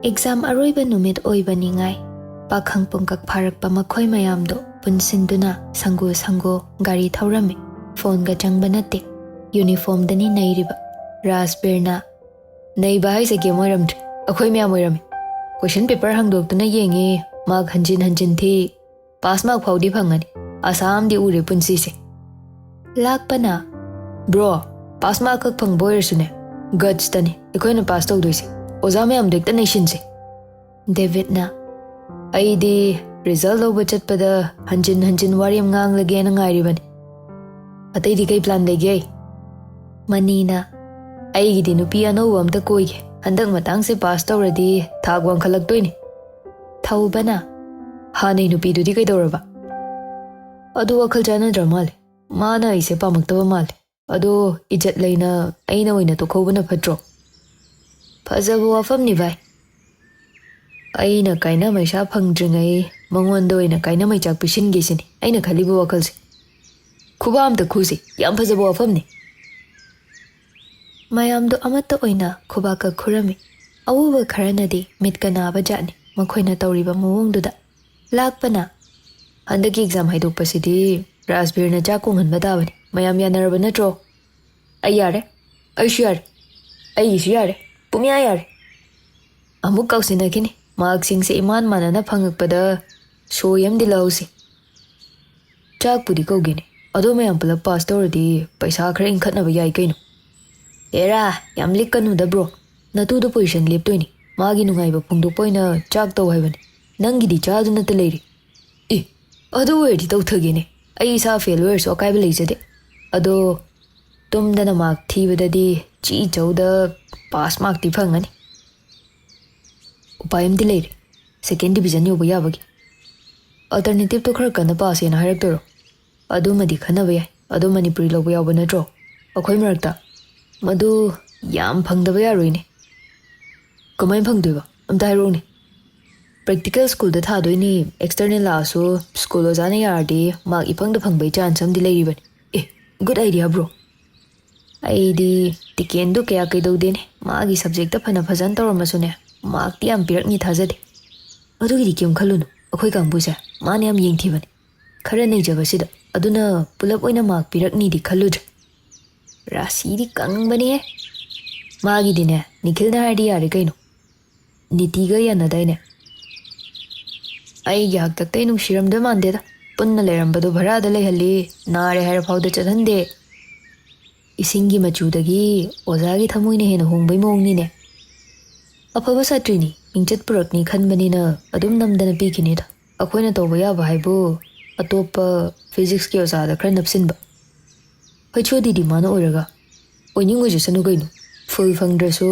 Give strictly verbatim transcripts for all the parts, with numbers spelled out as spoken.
Exam ꯑꯔꯣꯏꯕ ꯅꯨꯃꯤꯠ ꯑꯣꯏꯕꯅꯤꯉꯥꯏ ꯄꯥꯈꯪ ꯄꯨꯡꯀꯛ ꯐꯥꯔꯛꯄ ꯃꯈꯣꯏ ꯃꯌꯥꯝꯗꯣ ꯄꯨꯟꯁꯤꯟꯗꯨꯅ ꯁꯪꯒꯨ ꯁꯪꯒꯨ ꯒꯥꯔꯤ ꯊꯧꯔꯝꯃꯤ꯫ ꯐꯣꯟꯒ ꯆꯪꯕ ꯅꯠꯇꯦ꯫ ꯌꯨꯅꯤꯐꯣꯔꯝꯗꯅꯤ ꯅꯩꯔꯤꯕ꯫ ꯔꯥꯖꯕꯤꯔꯅ, "ꯅꯩꯕ ꯍꯥꯏꯁꯦ ꯒꯦꯝ ꯑꯣꯏꯔꯝꯗ꯭ꯔꯦ, ꯑꯩꯈꯣꯏ ꯃꯌꯥꯝ ꯑꯣꯏꯔꯝꯃꯤ꯫ ꯀꯣꯏꯁꯟ ꯄꯦꯄꯔ ꯍꯥꯡꯗꯣꯛꯇꯨꯅ ꯌꯦꯡꯉꯤ, ꯃꯥꯔꯛ ꯍꯟꯖꯤꯟ ꯍꯟꯖꯤꯟ ꯊꯤ, ꯄꯥꯁ ꯃꯥꯔꯛ ꯐꯥꯎꯗꯤ ꯐꯪꯉꯅꯤ꯫ ꯑꯁꯥ ꯑꯃꯗꯤ ꯎꯔꯦ ꯄꯨꯟꯁꯤꯁꯦ"꯫ ꯂꯥꯛꯄꯅ, "ꯕ꯭ꯔꯣ, ꯄꯥꯁ ꯃꯥꯔꯛ ꯈꯛ ꯐꯪꯕ ꯑꯣꯏꯔꯁꯨꯅꯦ, ꯒꯠꯁꯇꯅꯤ ꯑꯩꯈꯣꯏꯅ ꯄꯥꯁ ꯇꯧꯗꯣꯏꯁꯦ꯫ ꯑꯣꯖꯥ ꯃꯌꯥꯝꯗꯣ ꯍꯦꯛꯇ ꯅꯩꯁꯤꯟꯁꯦ"꯫ ꯗꯦꯕꯤꯠꯅ, "ꯑꯩꯗꯤ ꯔꯤꯖꯜ ꯂꯧꯕ ꯆꯠꯄꯗ ꯍꯟꯖꯤꯟ ꯍꯟꯖꯤꯟ ꯋꯥꯔꯦꯝ ꯉꯥꯡꯂꯒꯦꯅ ꯉꯥꯏꯔꯤꯕꯅꯤ꯫ ꯑꯇꯩꯗꯤ ꯀꯩ ꯄ꯭ꯂꯥꯟ ꯂꯩꯒꯦ?" ꯃꯅꯤꯅ, "ꯑꯩꯒꯤꯗꯤ ꯅꯨꯄꯤ ꯑꯅꯧꯕ ꯑꯝꯇ ꯀꯣꯏꯒꯦ꯫ ꯍꯟꯗꯛ ꯃꯇꯥꯡꯁꯦ ꯄꯥꯁ ꯇꯧꯔꯗꯤ ꯊꯥꯛ ꯋꯥꯡꯈꯠꯂꯛꯇꯣꯏꯅꯤ"꯫ ꯊꯧꯕꯅ, "ꯍꯥꯟꯅꯩ ꯅꯨꯄꯤꯗꯨꯗꯤ ꯀꯩꯗꯧꯔꯕ?" "ꯑꯗꯨ ꯋꯥꯈꯜ ꯆꯥꯟꯅꯗ꯭ꯔ ꯃꯥꯜꯂꯦ꯫ ꯃꯥꯅ ꯑꯩꯁꯦ ꯄꯥꯝꯃꯛꯇꯕ ꯃꯥꯜꯂꯦ꯫ ꯑꯗꯣ ꯏꯖꯠ ꯂꯩꯅ ꯑꯩꯅ ꯑꯣꯏꯅ ꯇꯣꯛꯍꯧꯕꯅ ꯐꯠꯇ꯭ꯔꯣ?" "ꯐꯖꯕ ꯋꯥꯐꯝꯅꯤ ꯚꯥꯏ꯫ ꯑꯩꯅ ꯀꯥꯏꯅ ꯃꯩꯁꯥ ꯐꯪꯗ꯭ꯔꯤꯉꯩ ꯃꯉꯣꯟꯗ ꯑꯣꯏꯅ ꯀꯥꯏꯅ ꯃꯩꯆꯥꯛ ꯄꯤꯁꯤꯟꯒꯦ ꯁꯤꯅꯤ ꯑꯩꯅ ꯈꯜꯂꯤꯕ ꯋꯥꯈꯜꯁꯦ꯫ ꯈꯨꯕꯥꯛ ꯑꯝꯇ ꯈꯨꯁꯤ, ꯌꯥꯝ ꯐꯖꯕ ꯋꯥꯐꯝꯅꯤ"꯫ ꯃꯌꯥꯝꯗꯣ ꯑꯃꯠꯇ ꯑꯣꯏꯅ ꯈꯨꯕꯥꯛꯀ ꯈꯨꯔꯝꯃꯤ꯫ ꯑꯎꯕ ꯈꯔꯅꯗꯤ ꯃꯤꯠꯀ ꯅꯥꯕ ꯖꯥꯠꯅꯤ ꯃꯈꯣꯏꯅ ꯇꯧꯔꯤꯕ ꯃꯑꯣꯡꯗꯨꯗ꯫ ꯂꯥꯛꯄꯅ, "ꯍꯟꯗꯛꯀꯤ ꯑꯦꯛꯖꯥꯝ ꯍꯥꯏꯗꯣꯛꯄꯁꯤꯗꯤ ꯔꯥꯖꯕꯤꯔꯅ ꯆꯥꯛ ꯀꯣꯡꯍꯟꯕ ꯇꯥꯕꯅꯤ꯫ ꯃꯌꯥꯝ ꯌꯥꯅꯔꯕ ꯅꯠꯇ꯭ꯔꯣ?" "ꯑꯩ ꯌꯥꯔꯦ, ꯑꯩꯁꯨ ꯌꯥꯔꯦ, ꯑꯩꯒꯤꯁꯨ ꯌꯥꯔꯦ, ꯄꯨꯡꯌꯥ ꯌꯥꯔꯦ"꯫ ꯑꯃꯨꯛ ꯀꯥꯎꯁꯤꯟꯅꯈꯤꯅꯤ꯫ ꯃꯥꯔꯛꯁꯤꯡꯁꯦ ꯏꯃꯥꯟ ꯃꯥꯟꯅꯅ ꯐꯪꯉꯛꯄꯗ ꯁꯣꯏ ꯑꯃꯗꯤ ꯂꯧꯍꯧꯁꯤ꯫ "ꯆꯥꯛꯄꯨꯗꯤ ꯀꯧꯒꯦꯅꯦ, ꯑꯗꯣ ꯃꯌꯥꯝ ꯄꯨꯂꯞ ꯄꯥꯁ ꯇꯧꯔꯗꯤ ꯄꯩꯁꯥ ꯈꯔ ꯏꯟꯈꯠꯅꯕ ꯌꯥꯏ ꯀꯩꯅꯣ"꯫ "ꯑꯦꯔꯥ, ꯌꯥꯝ ꯂꯤꯛꯀꯅꯨꯗ ꯕ꯭ꯔꯣ꯫ ꯅꯇꯨꯗꯣ ꯄꯣꯖꯤꯁꯟ ꯂꯦꯞꯇꯣꯏꯅꯤ꯫ ꯃꯥꯒꯤ ꯅꯨꯡꯉꯥꯏꯕ ꯐꯣꯡꯗꯣꯛꯄ ꯑꯣꯏꯅ ꯆꯥꯛ ꯇꯧ ꯍꯥꯏꯕꯅꯤ꯫ ꯅꯪꯒꯤꯗꯤ ꯆꯥꯗꯨꯅꯇ ꯂꯩꯔꯤ"꯫ "ꯑꯦ, ꯑꯗꯨ ꯑꯣꯏꯔꯗꯤ ꯇꯧꯊꯒꯦꯅꯦ꯫ ꯑꯩ ꯏꯁꯥ ꯐꯦꯜ ꯑꯣꯏꯔꯁꯨ ꯑꯀꯥꯏꯕ ꯂꯩꯖꯗꯦ꯫ ꯑꯗꯣ ꯇꯨꯝꯗꯅ ꯃꯥꯔꯛ ꯊꯤꯕꯗꯗꯤ ꯆꯤ ꯆꯧꯗ ꯄꯥꯁ ꯃꯥꯔꯛꯇꯤ ꯐꯪꯉꯅꯤ"꯫ "ꯎꯄꯥꯏ ꯑꯃꯗꯤ ꯂꯩꯔꯦ, ꯁꯦꯀꯦꯟ ꯗꯤꯕꯤꯖꯟ ꯌꯧꯕ ꯌꯥꯕꯒꯤ꯫ ꯑꯜꯇꯔꯅꯦꯇꯤꯞꯇꯣ ꯈꯔ ꯀꯟꯅ ꯄꯥꯁꯦꯅ ꯍꯥꯏꯔꯛꯇꯣꯏꯔꯣ?" "ꯑꯗꯨꯃꯗꯤ ꯈꯟꯅꯕ ꯌꯥꯏ꯫ ꯑꯗꯣ ꯃꯅꯤꯄꯨꯔꯤ ꯂꯧꯕ ꯌꯥꯎꯕ ꯅꯠꯇ꯭ꯔꯣ ꯑꯩꯈꯣꯏ ꯃꯔꯛꯇ? ꯃꯗꯨ ꯌꯥꯝ ꯐꯪꯗꯕ ꯌꯥꯔꯣꯏꯅꯦ"꯫ "ꯀꯃꯥꯏꯅ ꯐꯪꯗꯣꯏꯕ? ꯑꯝꯇ ꯍꯥꯏꯔꯛꯎꯅꯦ"꯫ "ꯄ꯭ꯔꯦꯛꯇꯤꯀꯦꯜ ꯁ꯭ꯀꯨꯜꯗ ꯊꯥꯗꯣꯏꯅꯤ, ꯑꯦꯛꯁꯇꯔꯅꯦꯜ ꯂꯥꯛꯑꯁꯨ ꯁ꯭ꯀꯨꯜ ꯑꯣꯖꯥꯅ ꯌꯥꯔꯗꯤ ꯃꯥꯔꯛ ꯏꯐꯪꯗ ꯐꯪꯕꯩ ꯆꯥꯟꯁ ꯑꯃꯗꯤ ꯂꯩꯔꯤꯕꯅꯤ"꯫ "ꯑꯦ, ꯒꯨꯗ ꯑꯥꯏꯗꯤꯌꯥ ꯕ꯭ꯔꯣ"꯫ "ꯑꯩꯗꯤ ꯇꯤꯀꯦꯟꯗꯨ ꯀꯌꯥ ꯀꯩꯗꯧꯗꯦꯅꯦ, ꯃꯥꯒꯤ ꯁꯕꯖꯦꯛꯇ ꯐꯅ ꯐꯖꯅ ꯇꯧꯔꯝꯃꯁꯨꯅꯦ, ꯃꯥꯔꯛꯇꯤ ꯌꯥꯝ ꯄꯤꯔꯛꯅꯤ ꯊꯥꯖꯗꯦ꯫ ꯑꯗꯨꯒꯤꯗꯤ ꯀꯩꯝ ꯈꯜꯂꯨꯅꯨ, ꯑꯩꯈꯣꯏ ꯀꯥꯡꯕꯨꯁꯦ ꯃꯥꯅ ꯌꯥꯝ ꯌꯦꯡꯊꯤꯕꯅꯤ꯫ ꯈꯔ ꯅꯩꯖꯕꯁꯤꯗ ꯑꯗꯨꯅ ꯄꯨꯂꯞ ꯑꯣꯏꯅ ꯃꯥꯔꯛ ꯄꯤꯔꯛꯅꯤꯗꯤ ꯈꯜꯂꯨꯗ꯭ꯔꯦ꯫ ꯔꯥꯁꯤꯗꯤ ꯀꯪꯕꯅꯦꯍꯦ꯫ ꯃꯥꯒꯤꯗꯤꯅꯦ ꯅꯤꯈꯤꯜꯅ ꯍꯥꯏꯔꯗꯤ ꯌꯥꯔꯦ ꯀꯩꯅꯣ꯫ ꯅꯤꯇꯤꯒ ꯌꯥꯅꯗꯥꯏꯅꯦ? ꯑꯩꯒꯤ ꯍꯥꯛꯇꯛꯇꯩ ꯅꯨꯡꯁꯤꯔꯝꯗꯣꯏ ꯃꯥꯟꯗꯦꯗ꯫ ꯄꯨꯟꯅ ꯂꯩꯔꯝꯕꯗꯣ ꯚꯔꯥꯗ ꯂꯩꯍꯜꯂꯤ, ꯅꯥꯔꯦ ꯍꯥꯏꯔ ꯐꯥꯎꯗ ꯆꯠꯍꯟꯗꯦ꯫ ꯏꯁꯤꯡꯒꯤ ꯃꯆꯨꯗꯒꯤ ꯑꯣꯖꯥꯒꯤ ꯊꯃꯣꯏꯅ ꯍꯦꯟꯅ ꯍꯣꯡꯕꯩ ꯃꯑꯣꯡꯅꯤꯅꯦ꯫ ꯑꯐꯕ ꯁꯥꯇ꯭ꯔꯤꯅꯤ, ꯃꯤꯡꯆꯠ ꯄꯨꯔꯛꯅꯤ ꯈꯟꯕꯅꯤꯅ ꯑꯗꯨꯝ ꯅꯝꯗꯅ ꯄꯤꯈꯤꯅꯤꯗ꯫ ꯑꯩꯈꯣꯏꯅ ꯇꯧꯕ ꯌꯥꯕ ꯍꯥꯏꯕꯨ ꯑꯇꯣꯞꯄ ꯐꯤꯖꯤꯛꯁꯀꯤ ꯑꯣꯖꯥꯗ ꯈꯔ ꯅꯞꯁꯤꯟꯕ꯫ ꯍꯩꯁ ꯑꯣ ꯗꯤꯗꯤ ꯃꯥꯅ ꯑꯣꯏꯔꯒ ꯑꯣꯏꯅꯤꯡ ꯑꯣꯏꯖꯁꯅꯨ ꯀꯩꯅꯣ꯫ ꯐꯨꯜ ꯐꯪꯗ꯭ꯔꯁꯨ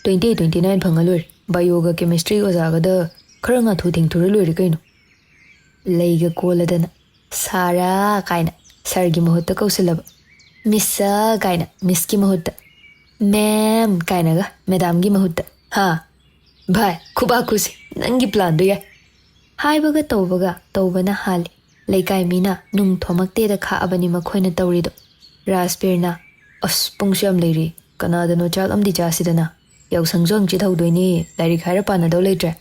ꯇ꯭ꯋꯦꯟꯇꯤ ꯑꯩꯠ, ꯇ꯭ꯋꯦꯟꯇꯤ ꯅꯥꯏꯟ ꯐꯪꯉ ꯂꯣꯏꯔꯦ꯫ ꯕꯥꯏꯑꯣꯒ ꯀꯦꯃꯤꯁꯇ꯭ꯔꯤ ꯑꯣꯖꯥꯒꯗ ꯈꯔ ꯉꯥꯊꯨ ꯊꯦꯡꯊꯨꯔ ꯂꯣꯏꯔꯦ ꯀꯩꯅꯣ꯫ ꯂꯩꯒ ꯀꯣꯜꯂꯗꯅ "ꯁꯥꯔꯥ" ꯀꯥꯏꯅ ꯁꯥꯔꯒꯤ ꯃꯍꯨꯠꯇ ꯀꯧꯁꯤꯜꯂꯕ, "ꯃꯤꯁ" ꯀꯥꯏꯅ ꯃꯤꯁꯀꯤ ꯃꯍꯨꯠꯇ, "ꯃꯦꯝ" ꯀꯥꯏꯅꯒ ꯃꯦꯗꯥꯝꯒꯤ ꯃꯍꯨꯠꯇ꯫ ꯍꯥ? ꯚꯥꯏ, ꯈꯨꯕꯥꯛ ꯈꯨꯁꯤ, ꯅꯪꯒꯤ ꯄ꯭ꯂꯥꯟꯗꯣ ꯌꯥꯏ꯫ ꯍꯥꯏꯕꯒ ꯇꯧꯕꯒ ꯇꯧꯕꯅ ꯍꯥꯜꯂꯤ꯫ ꯂꯩꯀꯥꯏ ꯃꯤꯅ ꯅꯨꯡ ꯊꯣꯝꯃꯛꯇꯦꯗ ꯈꯥꯛꯑꯕꯅꯤ ꯃꯈꯣꯏꯅ ꯇꯧꯔꯤꯗꯣ꯫ ꯔꯥꯖꯕꯤꯔꯅ, "ꯑꯁ, ꯄꯨꯡꯁꯨ ꯌꯥꯝ ꯂꯩꯔꯤ, ꯀꯅꯥꯗꯅꯣ ꯆꯥꯛ ꯑꯃꯗꯤ ꯆꯥꯁꯤꯗꯅ꯫ ꯌꯥꯎꯁꯪꯁꯨ ꯍꯪꯆꯤꯠ ꯍꯧꯗꯣꯏꯅꯤ, ꯂꯥꯏꯔꯤꯛ ꯍꯥꯏꯔ ꯄꯥꯅꯗꯧ ꯂꯩꯇ꯭ꯔꯦ꯫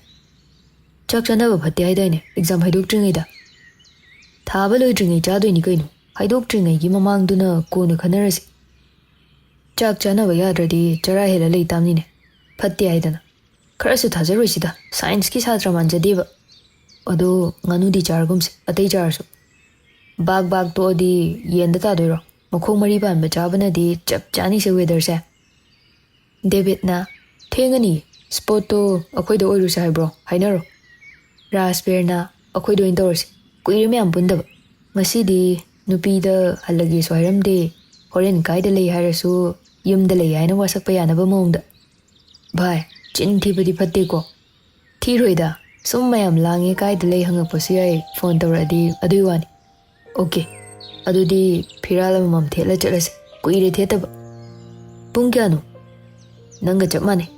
ꯆꯥꯛ ꯆꯥꯅꯕ ꯐꯠꯇꯦ ꯍꯥꯏꯗꯥꯏꯅꯦ, ꯑꯦꯛꯖꯥꯝ ꯍꯥꯏꯗꯣꯛꯇ꯭ꯔꯤꯉꯩꯗ?" "ꯊꯥꯕ ꯂꯣꯏꯗ꯭ꯔꯤꯉꯩ ꯆꯥꯗꯣꯏꯅꯤ ꯀꯩꯅꯣ, ꯍꯥꯏꯗꯣꯛꯇ꯭ꯔꯤꯉꯩꯒꯤ ꯃꯃꯥꯡꯗꯨꯅ ꯀꯣꯟꯅ ꯈꯟꯅꯔꯁꯤ꯫ ꯆꯥꯛ ꯆꯥꯅꯕ ꯌꯥꯗ꯭ꯔꯗꯤ ꯆꯔꯥ ꯍꯦꯜꯂ ꯂꯩ ꯇꯥꯝꯅꯤꯅꯦ, ꯐꯠꯇꯦ ꯍꯥꯏꯗꯅ꯫ ꯈꯔꯁꯨ ꯊꯥꯖꯔꯣꯏꯁꯤꯗ, ꯁꯥꯏꯟꯁꯀꯤ ꯁꯥꯇ꯭ꯔ ꯃꯥꯟꯖꯗꯦꯕ꯫ ꯑꯗꯣ ꯉꯥꯅꯨꯗꯤ ꯆꯥꯔꯒꯨꯝꯁꯦ, ꯑꯇꯩ ꯆꯥꯔꯁꯨ꯫ ꯕꯥꯛ ꯕꯥꯛ ꯇꯣꯛꯑꯗꯤ ꯌꯦꯟꯗ ꯇꯥꯗꯣꯏꯔꯣ? ꯃꯈꯣꯡ ꯃꯔꯤ ꯄꯥꯟꯕ ꯆꯥꯕꯅꯗꯤ ꯆꯞ ꯆꯥꯅꯤꯁꯦ ꯋꯦꯗꯔꯁꯦ꯫" ꯗꯦꯕꯤꯠꯅ, "ꯊꯦꯡꯉꯅꯤ, ꯁ꯭ꯄꯣꯠꯇꯣ ꯑꯩꯈꯣꯏꯗ ꯑꯣꯏꯔꯨꯁꯦ ꯍꯥꯏꯕ꯭ꯔꯣ? ꯍꯥꯏꯅꯔꯣ꯫" ꯔꯥꯖꯕꯤꯔꯅ, "ꯑꯩꯈꯣꯏꯗ ꯑꯣꯏꯅ ꯇꯧꯔꯁꯤ, ꯀꯨꯏꯔꯦ ꯃꯌꯥꯝ ꯄꯨꯟꯗꯕ꯫ ꯉꯁꯤꯗꯤ ꯅꯨꯄꯤꯗ ꯍꯜꯂꯒꯦꯁꯨ ꯍꯥꯏꯔꯝꯗꯦ, ꯍꯣꯔꯦꯟ ꯀꯥꯏꯗ ꯂꯩ ꯍꯥꯏꯔꯁꯨ ꯌꯨꯝꯗ ꯂꯩ ꯍꯥꯏꯅ ꯋꯥꯁꯛꯄ ꯌꯥꯅꯕ ꯃꯑꯣꯡꯗ꯫ ꯚꯥꯏ, ꯆꯤꯟ ꯊꯤꯕꯗꯤ ꯐꯠꯇꯦꯀꯣ꯫" "ꯊꯤꯔꯣꯏꯗ, ꯁꯨꯝ ꯃꯌꯥꯝ ꯂꯥꯡꯉꯦ ꯀꯥꯏꯗ ꯂꯩ ꯍꯪꯉꯛꯄꯁꯨ ꯌꯥꯏ ꯐꯣꯟ ꯇꯧꯔꯛꯑꯗꯤ, ꯑꯗꯨꯏ ꯋꯥꯅꯤ꯫" "ꯑꯣꯀꯦ, ꯑꯗꯨꯗꯤ ꯐꯤꯔꯥꯜ ꯑꯃꯃꯝ ꯊꯦꯠꯂ ꯆꯠꯂꯁꯤ, ꯀꯨꯏꯔꯦ ꯊꯦꯠꯇꯕ꯫" "ꯄꯨꯡ ꯀꯌꯥꯅꯣ?" "ꯅꯪꯒ ꯆꯞ ꯃꯥꯟꯅꯩ꯫"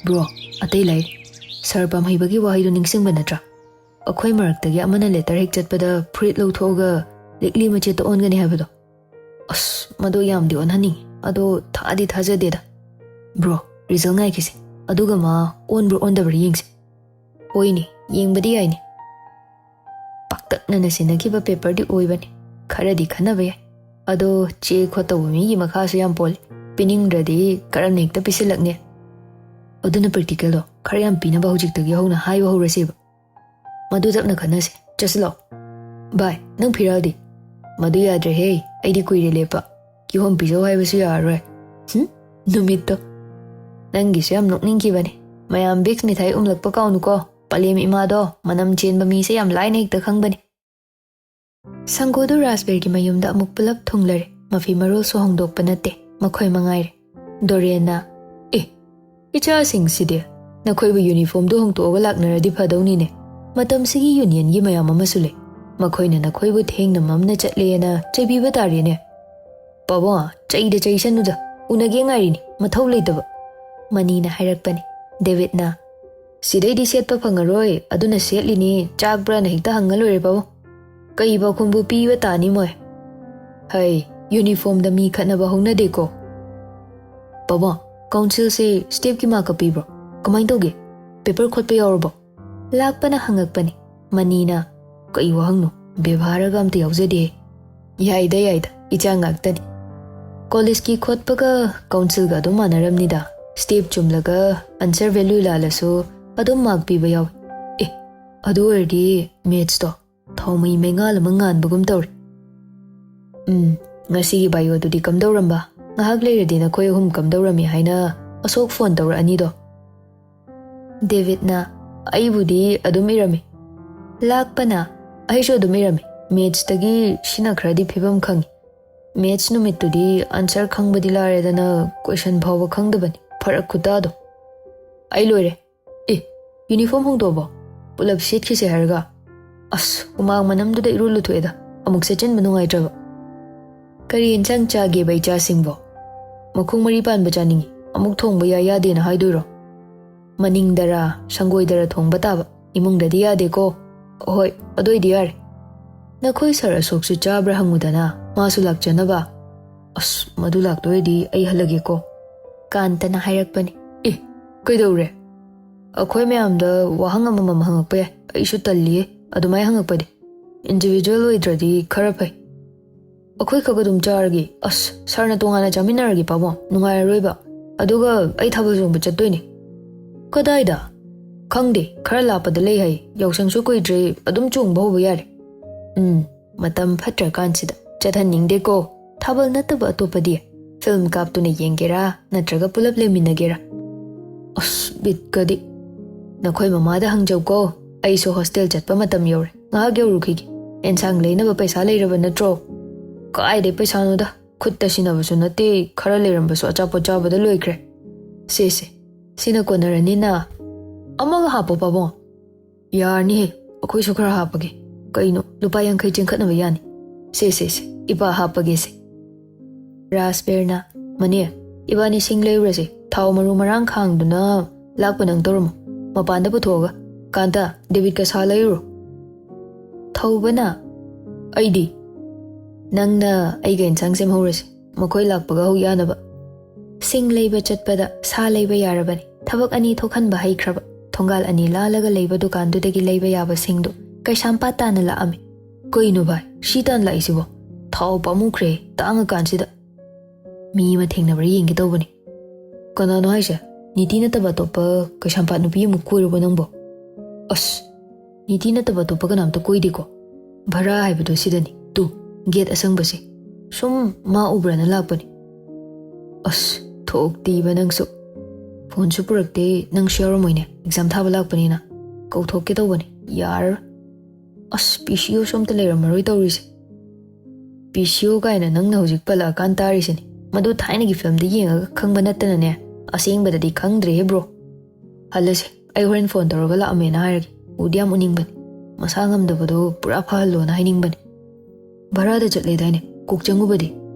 "ꯕ꯭ꯔꯣ, ꯑꯇꯩ ꯂꯩ, ꯁꯥꯔ ꯄꯥꯝꯍꯩꯕꯒꯤ ꯋꯥꯍꯩꯗꯣ ꯅꯤꯡꯁꯤꯡꯕ ꯅꯠꯇ꯭ꯔꯥ? ꯑꯩꯈꯣꯏ ꯃꯔꯛꯇꯒꯤ ꯑꯃꯅ ꯂꯦꯇꯔ ꯍꯦꯛ ꯆꯠꯄꯗ ꯐꯨꯔꯤꯠ ꯂꯧꯊꯣꯛꯑꯒ ꯂꯤꯛꯂꯤ ꯃꯆꯦꯠꯇ ꯑꯣꯟꯒꯅꯤ ꯍꯥꯏꯕꯗꯣ꯫ ꯑꯁ, ꯃꯗꯣ ꯌꯥꯝꯗꯤ ꯑꯣꯟꯍꯟꯅꯤꯡꯉꯤ, ꯑꯗꯣ ꯊꯥꯗꯤ ꯊꯥꯖꯗꯦꯗ꯫ ꯕ꯭ꯔꯣ, ꯔꯤꯖꯜ ꯉꯥꯏꯈꯤꯁꯦ, ꯑꯗꯨꯒ ꯃꯥ ꯑꯣꯟꯕ꯭ꯔꯥ ꯑꯣꯟꯗꯕ꯭ꯔꯥ ꯌꯦꯡꯁꯦ꯫ ꯍꯣꯏꯅꯦ, ꯌꯦꯡꯕꯗꯤ ꯌꯥꯏꯅꯦ꯫ ꯄꯥꯛꯇꯛꯅꯅ ꯁꯤꯟꯅꯈꯤꯕ ꯄꯦꯄꯔꯗꯤ ꯑꯣꯏꯕꯅꯤ꯫ ꯈꯔꯗꯤ ꯈꯟꯅꯕ ꯌꯥꯏ꯫ ꯑꯗꯣ ꯆꯦ ꯈꯣꯠꯇꯧꯕ ꯃꯤꯒꯤ ꯃꯈꯥꯁꯨ ꯌꯥꯝ ꯄꯣꯜꯂꯤ꯫ ꯄꯤꯅꯤꯡꯗ꯭ꯔꯗꯤ ꯀꯔꯝꯅ ꯍꯦꯛꯇ ꯄꯤꯁꯤꯜꯂꯛꯅꯤ꯫ ꯑꯗꯨꯅ ꯄ꯭ꯔꯦꯛꯇꯤꯀꯦꯜꯗꯣ ꯈꯔ ꯌꯥꯝ ꯄꯤꯅꯕ ꯍꯧꯖꯤꯛꯇꯒꯤ ꯍꯧꯅ ꯍꯥꯏꯕ ꯍꯧꯔꯁꯦꯕ꯫ ꯃꯗꯨ ꯇꯞꯅ ꯈꯟꯅꯁꯦ꯫ ꯆꯠꯁꯤꯜꯂꯣ꯫ ꯚꯥꯏ, ꯅꯪ ꯐꯤꯔꯥꯜꯗꯤ? ꯃꯗꯨ ꯌꯥꯗ꯭ꯔꯦꯍꯦ, ꯑꯩꯗꯤ ꯀꯨꯏꯔꯦ ꯂꯦꯞꯄ꯫ ꯀꯤꯍꯣꯝ ꯄꯤꯖꯧ ꯍꯥꯏꯕꯁꯨ ꯌꯥꯔꯔꯣꯏ꯫ ꯍꯨꯝ? ꯅꯨꯃꯤꯠꯇꯣ꯫ ꯅꯪꯒꯤꯁꯨ ꯌꯥꯝ ꯅꯣꯛꯅꯤꯡꯈꯤꯕꯅꯤ꯫ ꯃꯌꯥꯝ ꯕꯤꯛꯁ ꯃꯤꯊꯥꯏ ꯎꯝꯂꯛꯄ ꯀꯥꯎꯅꯨꯀꯣ꯫ ꯄꯂꯦꯝ ꯏꯃꯥꯗꯣ ꯃꯅꯝ ꯆꯦꯟꯕ ꯃꯤꯁꯦ ꯌꯥꯝ ꯂꯥꯏꯅ ꯍꯦꯛꯇ ꯈꯪꯕꯅꯤ꯫ ꯁꯪꯒꯣꯗꯨ ꯔꯥꯖꯕꯤꯔꯒꯤ ꯃꯌꯨꯝꯗ ꯑꯃꯨꯛ ꯄꯨꯂꯞ ꯊꯨꯡꯂꯔꯦ꯫ ꯃꯐꯤ ꯃꯔꯣꯜꯁꯨ ꯍꯣꯡꯗꯣꯛꯄ ꯅꯠꯇꯦ, ꯃꯈꯣꯏ ꯃꯉꯥꯏꯔꯦ꯫ ꯗꯣꯔꯦꯟꯅ, "ꯑꯦ, ꯏꯆꯥꯁꯤꯡꯁꯤꯗꯤ ꯅꯈꯣꯏꯕꯨ ꯌꯨꯅꯤꯐꯣꯔꯝꯗꯨ ꯍꯣꯡꯗꯣꯛꯑꯒ ꯂꯥꯛꯅꯔꯗꯤ ꯐꯗꯧꯅꯤꯅꯦ꯫ ꯃꯇꯝꯁꯤꯒꯤ ꯌꯨꯅꯤꯌꯟꯒꯤ ꯃꯌꯥꯝ ꯑꯃꯁꯨ ꯂꯩ꯫ ꯃꯈꯣꯏꯅ ꯅꯈꯣꯏꯕꯨ ꯊꯦꯡꯅ ꯃꯝꯅ ꯆꯠꯂꯦꯅ ꯆꯩꯕꯤꯕ ꯇꯥꯔꯦꯅꯦ꯫" "ꯄꯥꯕꯨꯡ, ꯆꯩꯗ ꯆꯩꯁꯅꯨꯗ, ꯎꯅꯒꯦ ꯉꯥꯏꯔꯤꯅꯤ, ꯃꯊꯧ ꯂꯩꯇꯕ꯫" ꯃꯅꯤꯅ ꯍꯥꯏꯔꯛꯄꯅꯤ꯫ ꯗꯦꯕꯤꯠꯅ, "ꯁꯤꯗꯩꯗꯤ ꯁꯦꯠꯄ ꯐꯪꯉꯔꯣꯏ, ꯑꯗꯨꯅ ꯁꯦꯠꯂꯤꯅꯤ, ꯆꯥꯛꯄ꯭ꯔꯥꯅ ꯍꯦꯛꯇ ꯍꯪꯉ ꯂꯣꯏꯔꯦ ꯄꯥꯕꯨꯡ꯫ ꯀꯩ ꯄꯥꯎꯈꯨꯝꯕꯨ ꯄꯤꯕ ꯇꯥꯅꯤ ꯃꯣꯏ? ꯍꯩ, ꯌꯨꯅꯤꯐꯣꯔꯝꯗ ꯃꯤ ꯈꯠꯅꯕ ꯍꯧꯅꯗꯦꯀꯣ꯫" "ꯄꯥꯕꯨꯡ, ꯀꯥꯎꯟꯁꯤꯜꯁꯦ ꯁ꯭ꯇꯦꯞꯀꯤ ꯃꯥꯔꯛꯀ ꯄꯤꯕ꯭ꯔꯣ? ꯀꯃꯥꯏꯅ ꯇꯧꯒꯦ? ꯄꯦꯄꯔ ꯈꯣꯠꯄ ꯌꯥꯎꯔꯕꯣ?" ꯂꯥꯛꯄꯅ ꯍꯪꯉꯛꯄꯅꯤ꯫ ꯃꯅꯤꯅ, "ꯀꯩ ꯋꯥꯍꯪꯅꯣ? ꯕꯦꯕꯥꯔꯒ ꯑꯝꯇ ꯌꯥꯎꯖꯗꯦ꯫" "ꯌꯥꯏꯗ, ꯌꯥꯏꯗ, ꯏꯆꯥ ꯉꯥꯛꯇꯅꯤ꯫ ꯀꯣꯂꯦꯖꯀꯤ ꯈꯣꯠꯄꯒ ꯀꯥꯎꯟꯁꯤꯜꯒ ꯑꯗꯨꯝ ꯃꯥꯟꯅꯔꯝꯅꯤꯗ꯫ ꯁ꯭ꯇꯦꯞ ꯆꯨꯝꯂꯒ ꯑꯟꯁꯔ ꯚꯦꯂ꯭ꯌꯨ ꯂꯥꯜꯂꯁꯨ ꯑꯗꯨꯝ ꯃꯥꯔꯛ ꯄꯤꯕ ꯌꯥꯎꯏ꯫ ꯑꯦ, ꯑꯗꯨ ꯑꯣꯏꯔꯗꯤ ꯃꯦꯠꯁꯇꯣ ꯊꯥꯎꯃꯩ ꯃꯩꯉꯥꯜ ꯑꯃ ꯉꯥꯟꯕꯒꯨꯝ ꯇꯧꯔꯦ꯫ ꯎꯝ, ꯉꯁꯤꯒꯤ ꯕꯥꯏꯑꯣꯗꯨꯗꯤ ꯀꯝꯗꯧꯔꯝꯕ? ꯉꯥꯏꯍꯥꯛ ꯂꯩꯔꯗꯤ ꯅꯈꯣꯏ ꯑꯍꯨꯝ ꯀꯝꯗꯧꯔꯝꯃꯤ ꯍꯥꯏꯅ ꯑꯁꯣꯛ ꯐꯣꯟ ꯇꯧꯔꯛꯑꯅꯤꯗꯣ꯫" ꯗꯦꯕꯤꯠꯅ, "ꯑꯩꯕꯨꯗꯤ ꯑꯗꯨꯝ ꯏꯔꯝꯃꯤ꯫" ꯂꯥꯛꯄꯅ, "ꯑꯩꯁꯨ ꯑꯗꯨꯝ ꯏꯔꯝꯃꯤ꯫ ꯃꯦꯠꯁꯇꯒꯤ ꯁꯤꯅ ꯈꯔꯗꯤ ꯐꯤꯕꯝ ꯈꯪꯉꯤ꯫ ꯃꯦꯠꯁ ꯅꯨꯃꯤꯠꯇꯨꯗꯤ ꯑꯟꯁꯔ ꯈꯪꯕꯗꯤ ꯂꯥꯏꯔꯗꯅ ꯀꯣꯏꯁꯟ ꯐꯥꯎꯕ ꯈꯪꯗꯕꯅꯤ꯫ ꯐꯔꯛ ꯈꯨꯇꯥꯗꯣ꯫" "ꯑꯩ ꯂꯣꯏꯔꯦ꯫" "ꯑꯦ, ꯌꯨꯅꯤꯐꯣꯔꯝ ꯍꯣꯡꯗꯣꯛꯑꯕꯣ? ꯄꯨꯂꯞ ꯁꯦꯠꯈꯤꯁꯦ ꯍꯥꯏꯔꯒ?" "ꯑꯁ, ꯍꯨꯃꯥꯡ ꯃꯅꯝꯗꯨꯗ ꯏꯔꯨ ꯂꯨꯊꯣꯛꯑꯦꯗ꯫ ꯑꯃꯨꯛ ꯁꯦꯠꯆꯤꯟꯕ ꯅꯨꯡꯉꯥꯏꯇ꯭ꯔꯕ꯫" "ꯀꯔꯤ ꯌꯦꯟꯁꯥꯡ ꯆꯥꯒꯦꯕ ꯏꯆꯥꯁꯤꯡꯕꯣ?" "ꯃꯈꯣꯡ ꯃꯔꯤ ꯄꯥꯟꯕ ꯆꯥꯅꯤꯡꯉꯤ꯫ ꯑꯃꯨꯛ ꯊꯣꯡꯕ ꯌꯥꯏ ꯌꯥꯗꯦꯅ ꯍꯥꯏꯗꯣꯏꯔꯣ?" "ꯃꯅꯤꯡꯗꯔꯥ, ꯁꯪꯒꯣꯏꯗꯔ ꯊꯣꯡꯕ ꯇꯥꯕ꯫ ꯏꯃꯨꯡꯗꯗꯤ ꯌꯥꯗꯦꯀꯣ꯫" "ꯍꯣꯏ, ꯑꯗꯨ ꯑꯣꯏꯗꯤ ꯌꯥꯔꯦ꯫ ꯅꯈꯣꯏ ꯁꯥꯔ ꯑꯁꯣꯛꯁꯨ ꯆꯥꯕ꯭ꯔꯥ ꯍꯪꯉꯨꯗꯅ, ꯃꯥꯁꯨ ꯂꯥꯛꯆꯅꯕ꯫" "ꯑꯁ, ꯃꯗꯨ ꯂꯥꯛꯇꯣꯏꯗꯤ ꯑꯩ ꯍꯜꯂꯒꯦꯀꯣ꯫" ꯀꯥꯟꯇꯅ ꯍꯥꯏꯔꯛꯄꯅꯤ꯫ "ꯑꯦ, ꯀꯩꯗꯧꯔꯦ? ꯑꯩꯈꯣꯏ ꯃꯌꯥꯝꯗ ꯋꯥꯍꯪ ꯑꯃꯃꯝ ꯍꯪꯉꯛꯄ ꯌꯥꯏ꯫ ꯑꯩꯁꯨ ꯇꯜꯂꯤꯌꯦ ꯑꯗꯨꯃꯥꯏ ꯍꯪꯉꯛꯄꯗꯤ꯫ Individual ꯑꯣꯏꯗ꯭ꯔꯗꯤ ꯈꯔ ꯐꯩ꯫ ꯑꯩꯈꯣꯏ ꯈꯛ ꯑꯗꯨꯝ ꯆꯥꯔꯒꯦ꯫ ꯑꯁ, ꯁꯥꯔꯅ ꯇꯣꯉꯥꯟꯅ ꯆꯥꯃꯤꯟꯅꯔꯒꯦ ꯄꯥꯕꯨꯡ, ꯅꯨꯡꯉꯥꯏꯔꯔꯣꯏꯕ꯫ ꯑꯗꯨꯒ ꯑꯩ ꯊꯥꯕꯜ ꯆꯣꯡꯕ ꯆꯠꯇꯣꯏꯅꯦ꯫ ꯀꯗꯥꯏꯗ? ꯈꯪꯗꯦ, ꯈꯔ ꯂꯥꯞꯄꯗ ꯂꯩ ꯍꯥꯏ꯫ ꯌꯥꯎꯁꯪꯁꯨ ꯀꯨꯏꯗ꯭ꯔꯦ, ꯑꯗꯨꯝ ꯆꯣꯡꯕ ꯍꯧꯕ ꯌꯥꯔꯦ꯫ ꯎꯝ, ꯃꯇꯝ ꯐꯠꯇ꯭ꯔꯀꯥꯟꯁꯤꯗ ꯆꯠꯍꯟꯅꯤꯡꯗꯦꯀꯣ꯫ ꯊꯥꯕꯜ ꯅꯠꯇꯕ ꯑꯇꯣꯞꯄꯗꯤ? ꯐꯤꯂꯝ ꯀꯥꯞꯇꯨꯅ ꯌꯦꯡꯒꯦꯔꯥ, ꯅꯠꯇ꯭ꯔꯒ ꯄꯨꯂꯞ ꯂꯦꯡꯃꯤꯟꯅꯒꯦꯔꯥ? ꯑꯁ, ꯕꯤꯠꯀꯗꯤ꯫ ꯅꯈꯣꯏ ꯃꯃꯥꯗ ꯍꯪꯖꯧꯀꯣ꯫ ꯑꯩꯁꯨ ꯍꯣꯁꯇꯦꯜ ꯆꯠꯄ ꯃꯇꯝ ꯌꯧꯔꯦ, ꯉꯥꯏꯍꯥꯛ ꯌꯧꯔꯨꯈꯤꯒꯦ꯫ ꯑꯦꯟꯁꯥꯡ ꯂꯩꯅꯕ ꯄꯩꯁꯥ ꯂꯩꯔꯕ ꯅꯠꯇ꯭ꯔꯣ? ꯀꯥꯏꯗꯩ ꯄꯩꯁꯥꯅꯣꯗ, ꯈꯨꯠꯇ ꯁꯤꯟꯅꯕꯁꯨ ꯅꯠꯇꯦ, ꯈꯔ ꯂꯩꯔꯝꯕꯁꯨ ꯑꯆꯥꯄꯣꯠ ꯆꯥꯕꯗ ꯂꯣꯏꯈ꯭ꯔꯦ꯫ ꯁꯦ ꯁꯦ, ꯁꯤꯅ ꯀꯣꯟꯅꯔꯅꯤꯅ꯫ ꯑꯃꯒ ꯍꯥꯞꯄꯣ ꯄꯥꯕꯨꯡ꯫ ꯌꯥꯔꯅꯤꯍꯦ, ꯑꯩꯈꯣꯏꯁꯨ ꯈꯔ ꯍꯥꯞꯄꯒꯦ꯫ ꯀꯩꯅꯣ, ꯂꯨꯄꯥ ꯌꯥꯡꯈꯩ ꯆꯦꯟꯈꯠꯅꯕ ꯌꯥꯅꯤ꯫ ꯁꯦ ꯁꯦ ꯁꯦ, ꯏꯄꯥ ꯍꯥꯞꯄꯒꯦ ꯁꯦ꯫ ꯔꯥꯖꯕꯤꯔꯅ, ꯃꯅꯦ, ꯏꯕꯥꯅꯤ ꯁꯤꯡ ꯂꯩꯔꯨꯔꯁꯦ, ꯊꯥꯎ ꯃꯔꯨ ꯃꯔꯥꯡ ꯈꯥꯡꯗꯨꯅ ꯂꯥꯛꯄ ꯅꯪ ꯇꯧꯔꯝꯃꯣ, ꯃꯄꯥꯟꯗ ꯄꯨꯊꯣꯛꯑꯒ꯫ ꯀꯥꯟꯇ, ꯗꯦꯕꯤꯠꯀ ꯁꯥ ꯂꯩꯔꯨꯔꯣ꯫ ꯊꯧꯕꯅ, ꯑꯩꯗꯤ? ꯅꯪꯅ ꯑꯩꯒ ꯏꯟꯁꯥꯡ ꯁꯦꯝꯍꯧꯔꯁꯤ, ꯃꯈꯣꯏ ꯂꯥꯛꯄꯒ ꯍꯧ ꯌꯥꯅꯕ꯫ ꯁꯤꯡ ꯂꯩꯕ ꯆꯠꯄꯗ ꯁꯥ ꯂꯩꯕ ꯌꯥꯔꯕꯅꯤ꯫ ꯊꯕꯛ ꯑꯅꯤ ꯊꯣꯛꯍꯟꯕ ꯍꯩꯈ꯭ꯔꯕ꯫ ꯊꯣꯡꯒꯥꯜ ꯑꯅꯤ ꯂꯥꯜꯂꯒ ꯂꯩꯕ ꯗꯨꯀꯥꯟꯗꯨꯗꯒꯤ ꯂꯩꯕ ꯌꯥꯕ ꯁꯤꯡꯗꯨ ꯀꯩꯁꯥꯝꯄꯥꯠ ꯇꯥꯅ ꯂꯥꯛꯑꯝꯃꯤ꯫ ꯀꯩꯅꯣ ꯚꯥꯏ, ꯁꯤ ꯇꯥꯟ ꯂꯥꯛꯏꯁꯤꯕꯣ? ꯊꯥꯎ ꯄꯥꯝꯃꯨꯈ꯭ꯔꯦ, ꯇꯥꯡꯉꯀꯥꯟꯁꯤꯗ꯫ ꯃꯤ ꯑꯃ ꯊꯦꯡꯅꯕ꯭ꯔꯥ ꯌꯦꯡꯒꯦ ꯇꯧꯕꯅꯤ꯫ ꯀꯅꯥꯅꯣ ꯍꯥꯏꯁꯦ? ꯅꯤꯇꯤ ꯅꯠꯇꯕ ꯑꯇꯣꯞꯄ ꯀꯩꯁꯥꯝꯄꯥꯠ ꯅꯨꯄꯤ ꯑꯃ ꯀꯣꯏꯔꯕꯣ ꯅꯪꯕꯣ? ꯑꯁ, ꯅꯤꯇꯤ ꯅꯠꯇꯕ ꯑꯇꯣꯞꯄ ꯀꯅꯥꯝꯇ ꯀꯣꯏꯗꯦꯀꯣ꯫ ꯚꯔꯥ ꯍꯥꯏꯕꯗꯣ ꯁꯤꯗꯅꯤ, ꯇꯨ, ꯒꯦꯠ ꯑꯁꯪꯕꯁꯦ꯫ ꯁꯨꯝ ꯃꯥ ꯎꯕ꯭ꯔꯅ ꯂꯥꯛꯄꯅꯤ꯫ ꯑꯁ, ꯊꯣꯛꯇꯤꯕ ꯅꯪꯁꯨ꯫ ꯐꯣꯟꯁꯨ ꯄꯨꯔꯛꯇꯦ, ꯅꯪꯁꯨ ꯌꯥꯎꯔꯝꯃꯣꯏꯅꯦ, ꯑꯦꯛꯖꯥꯝ ꯊꯥꯕ ꯂꯥꯛꯄꯅꯤꯅ꯫ ꯀꯧꯊꯣꯛꯀꯦ ꯇꯧꯕꯅꯤ, ꯌꯥꯔꯔꯣꯏ꯫ ꯑꯁ, ꯄꯤ ꯁꯤ ꯑꯣꯁꯨ ꯑꯝꯇ ꯂꯩꯔꯝꯃꯔꯣꯏ ꯇꯧꯔꯤꯁꯦ꯫ ꯄꯤ ꯁꯤ ꯑꯣ ꯀꯥꯏꯅ ꯅꯪꯅ ꯍꯧꯖꯤꯛ ꯄꯜꯂꯛꯑꯀꯥꯟ ꯇꯥꯔꯤꯁꯤꯅꯤ꯫ ꯃꯗꯨ ꯊꯥꯏꯅꯒꯤ ꯐꯤꯂꯝꯗ ꯌꯦꯡꯉꯒ ꯈꯪꯕ ꯅꯠꯇꯅꯅꯦ, ꯑꯁꯦꯡꯕꯗꯗꯤ ꯈꯪꯗ꯭ꯔꯦꯍꯦ ꯕ꯭ꯔꯣ꯫ ꯍꯜꯂꯁꯦ, ꯑꯩ ꯍꯣꯔꯦꯟ ꯐꯣꯟ ꯇꯧꯔꯒ ꯂꯥꯛꯑꯝꯃꯦꯅ ꯍꯥꯏꯔꯒꯦ꯫ ꯎꯗꯤ ꯌꯥꯝ ꯎꯅꯤꯡꯕꯅꯤ, ꯃꯁꯥ ꯉꯝꯗꯕꯗꯣ ꯄꯨꯔꯥ ꯐꯍꯜꯂꯣꯅ ꯍꯥꯏꯅꯤꯡꯕꯅꯤ꯫ ꯚꯔꯥꯗ ꯆꯠꯂꯦꯗꯥꯏꯅꯦ? ꯀꯣꯛ ꯆꯪꯉꯨꯕꯗꯤ?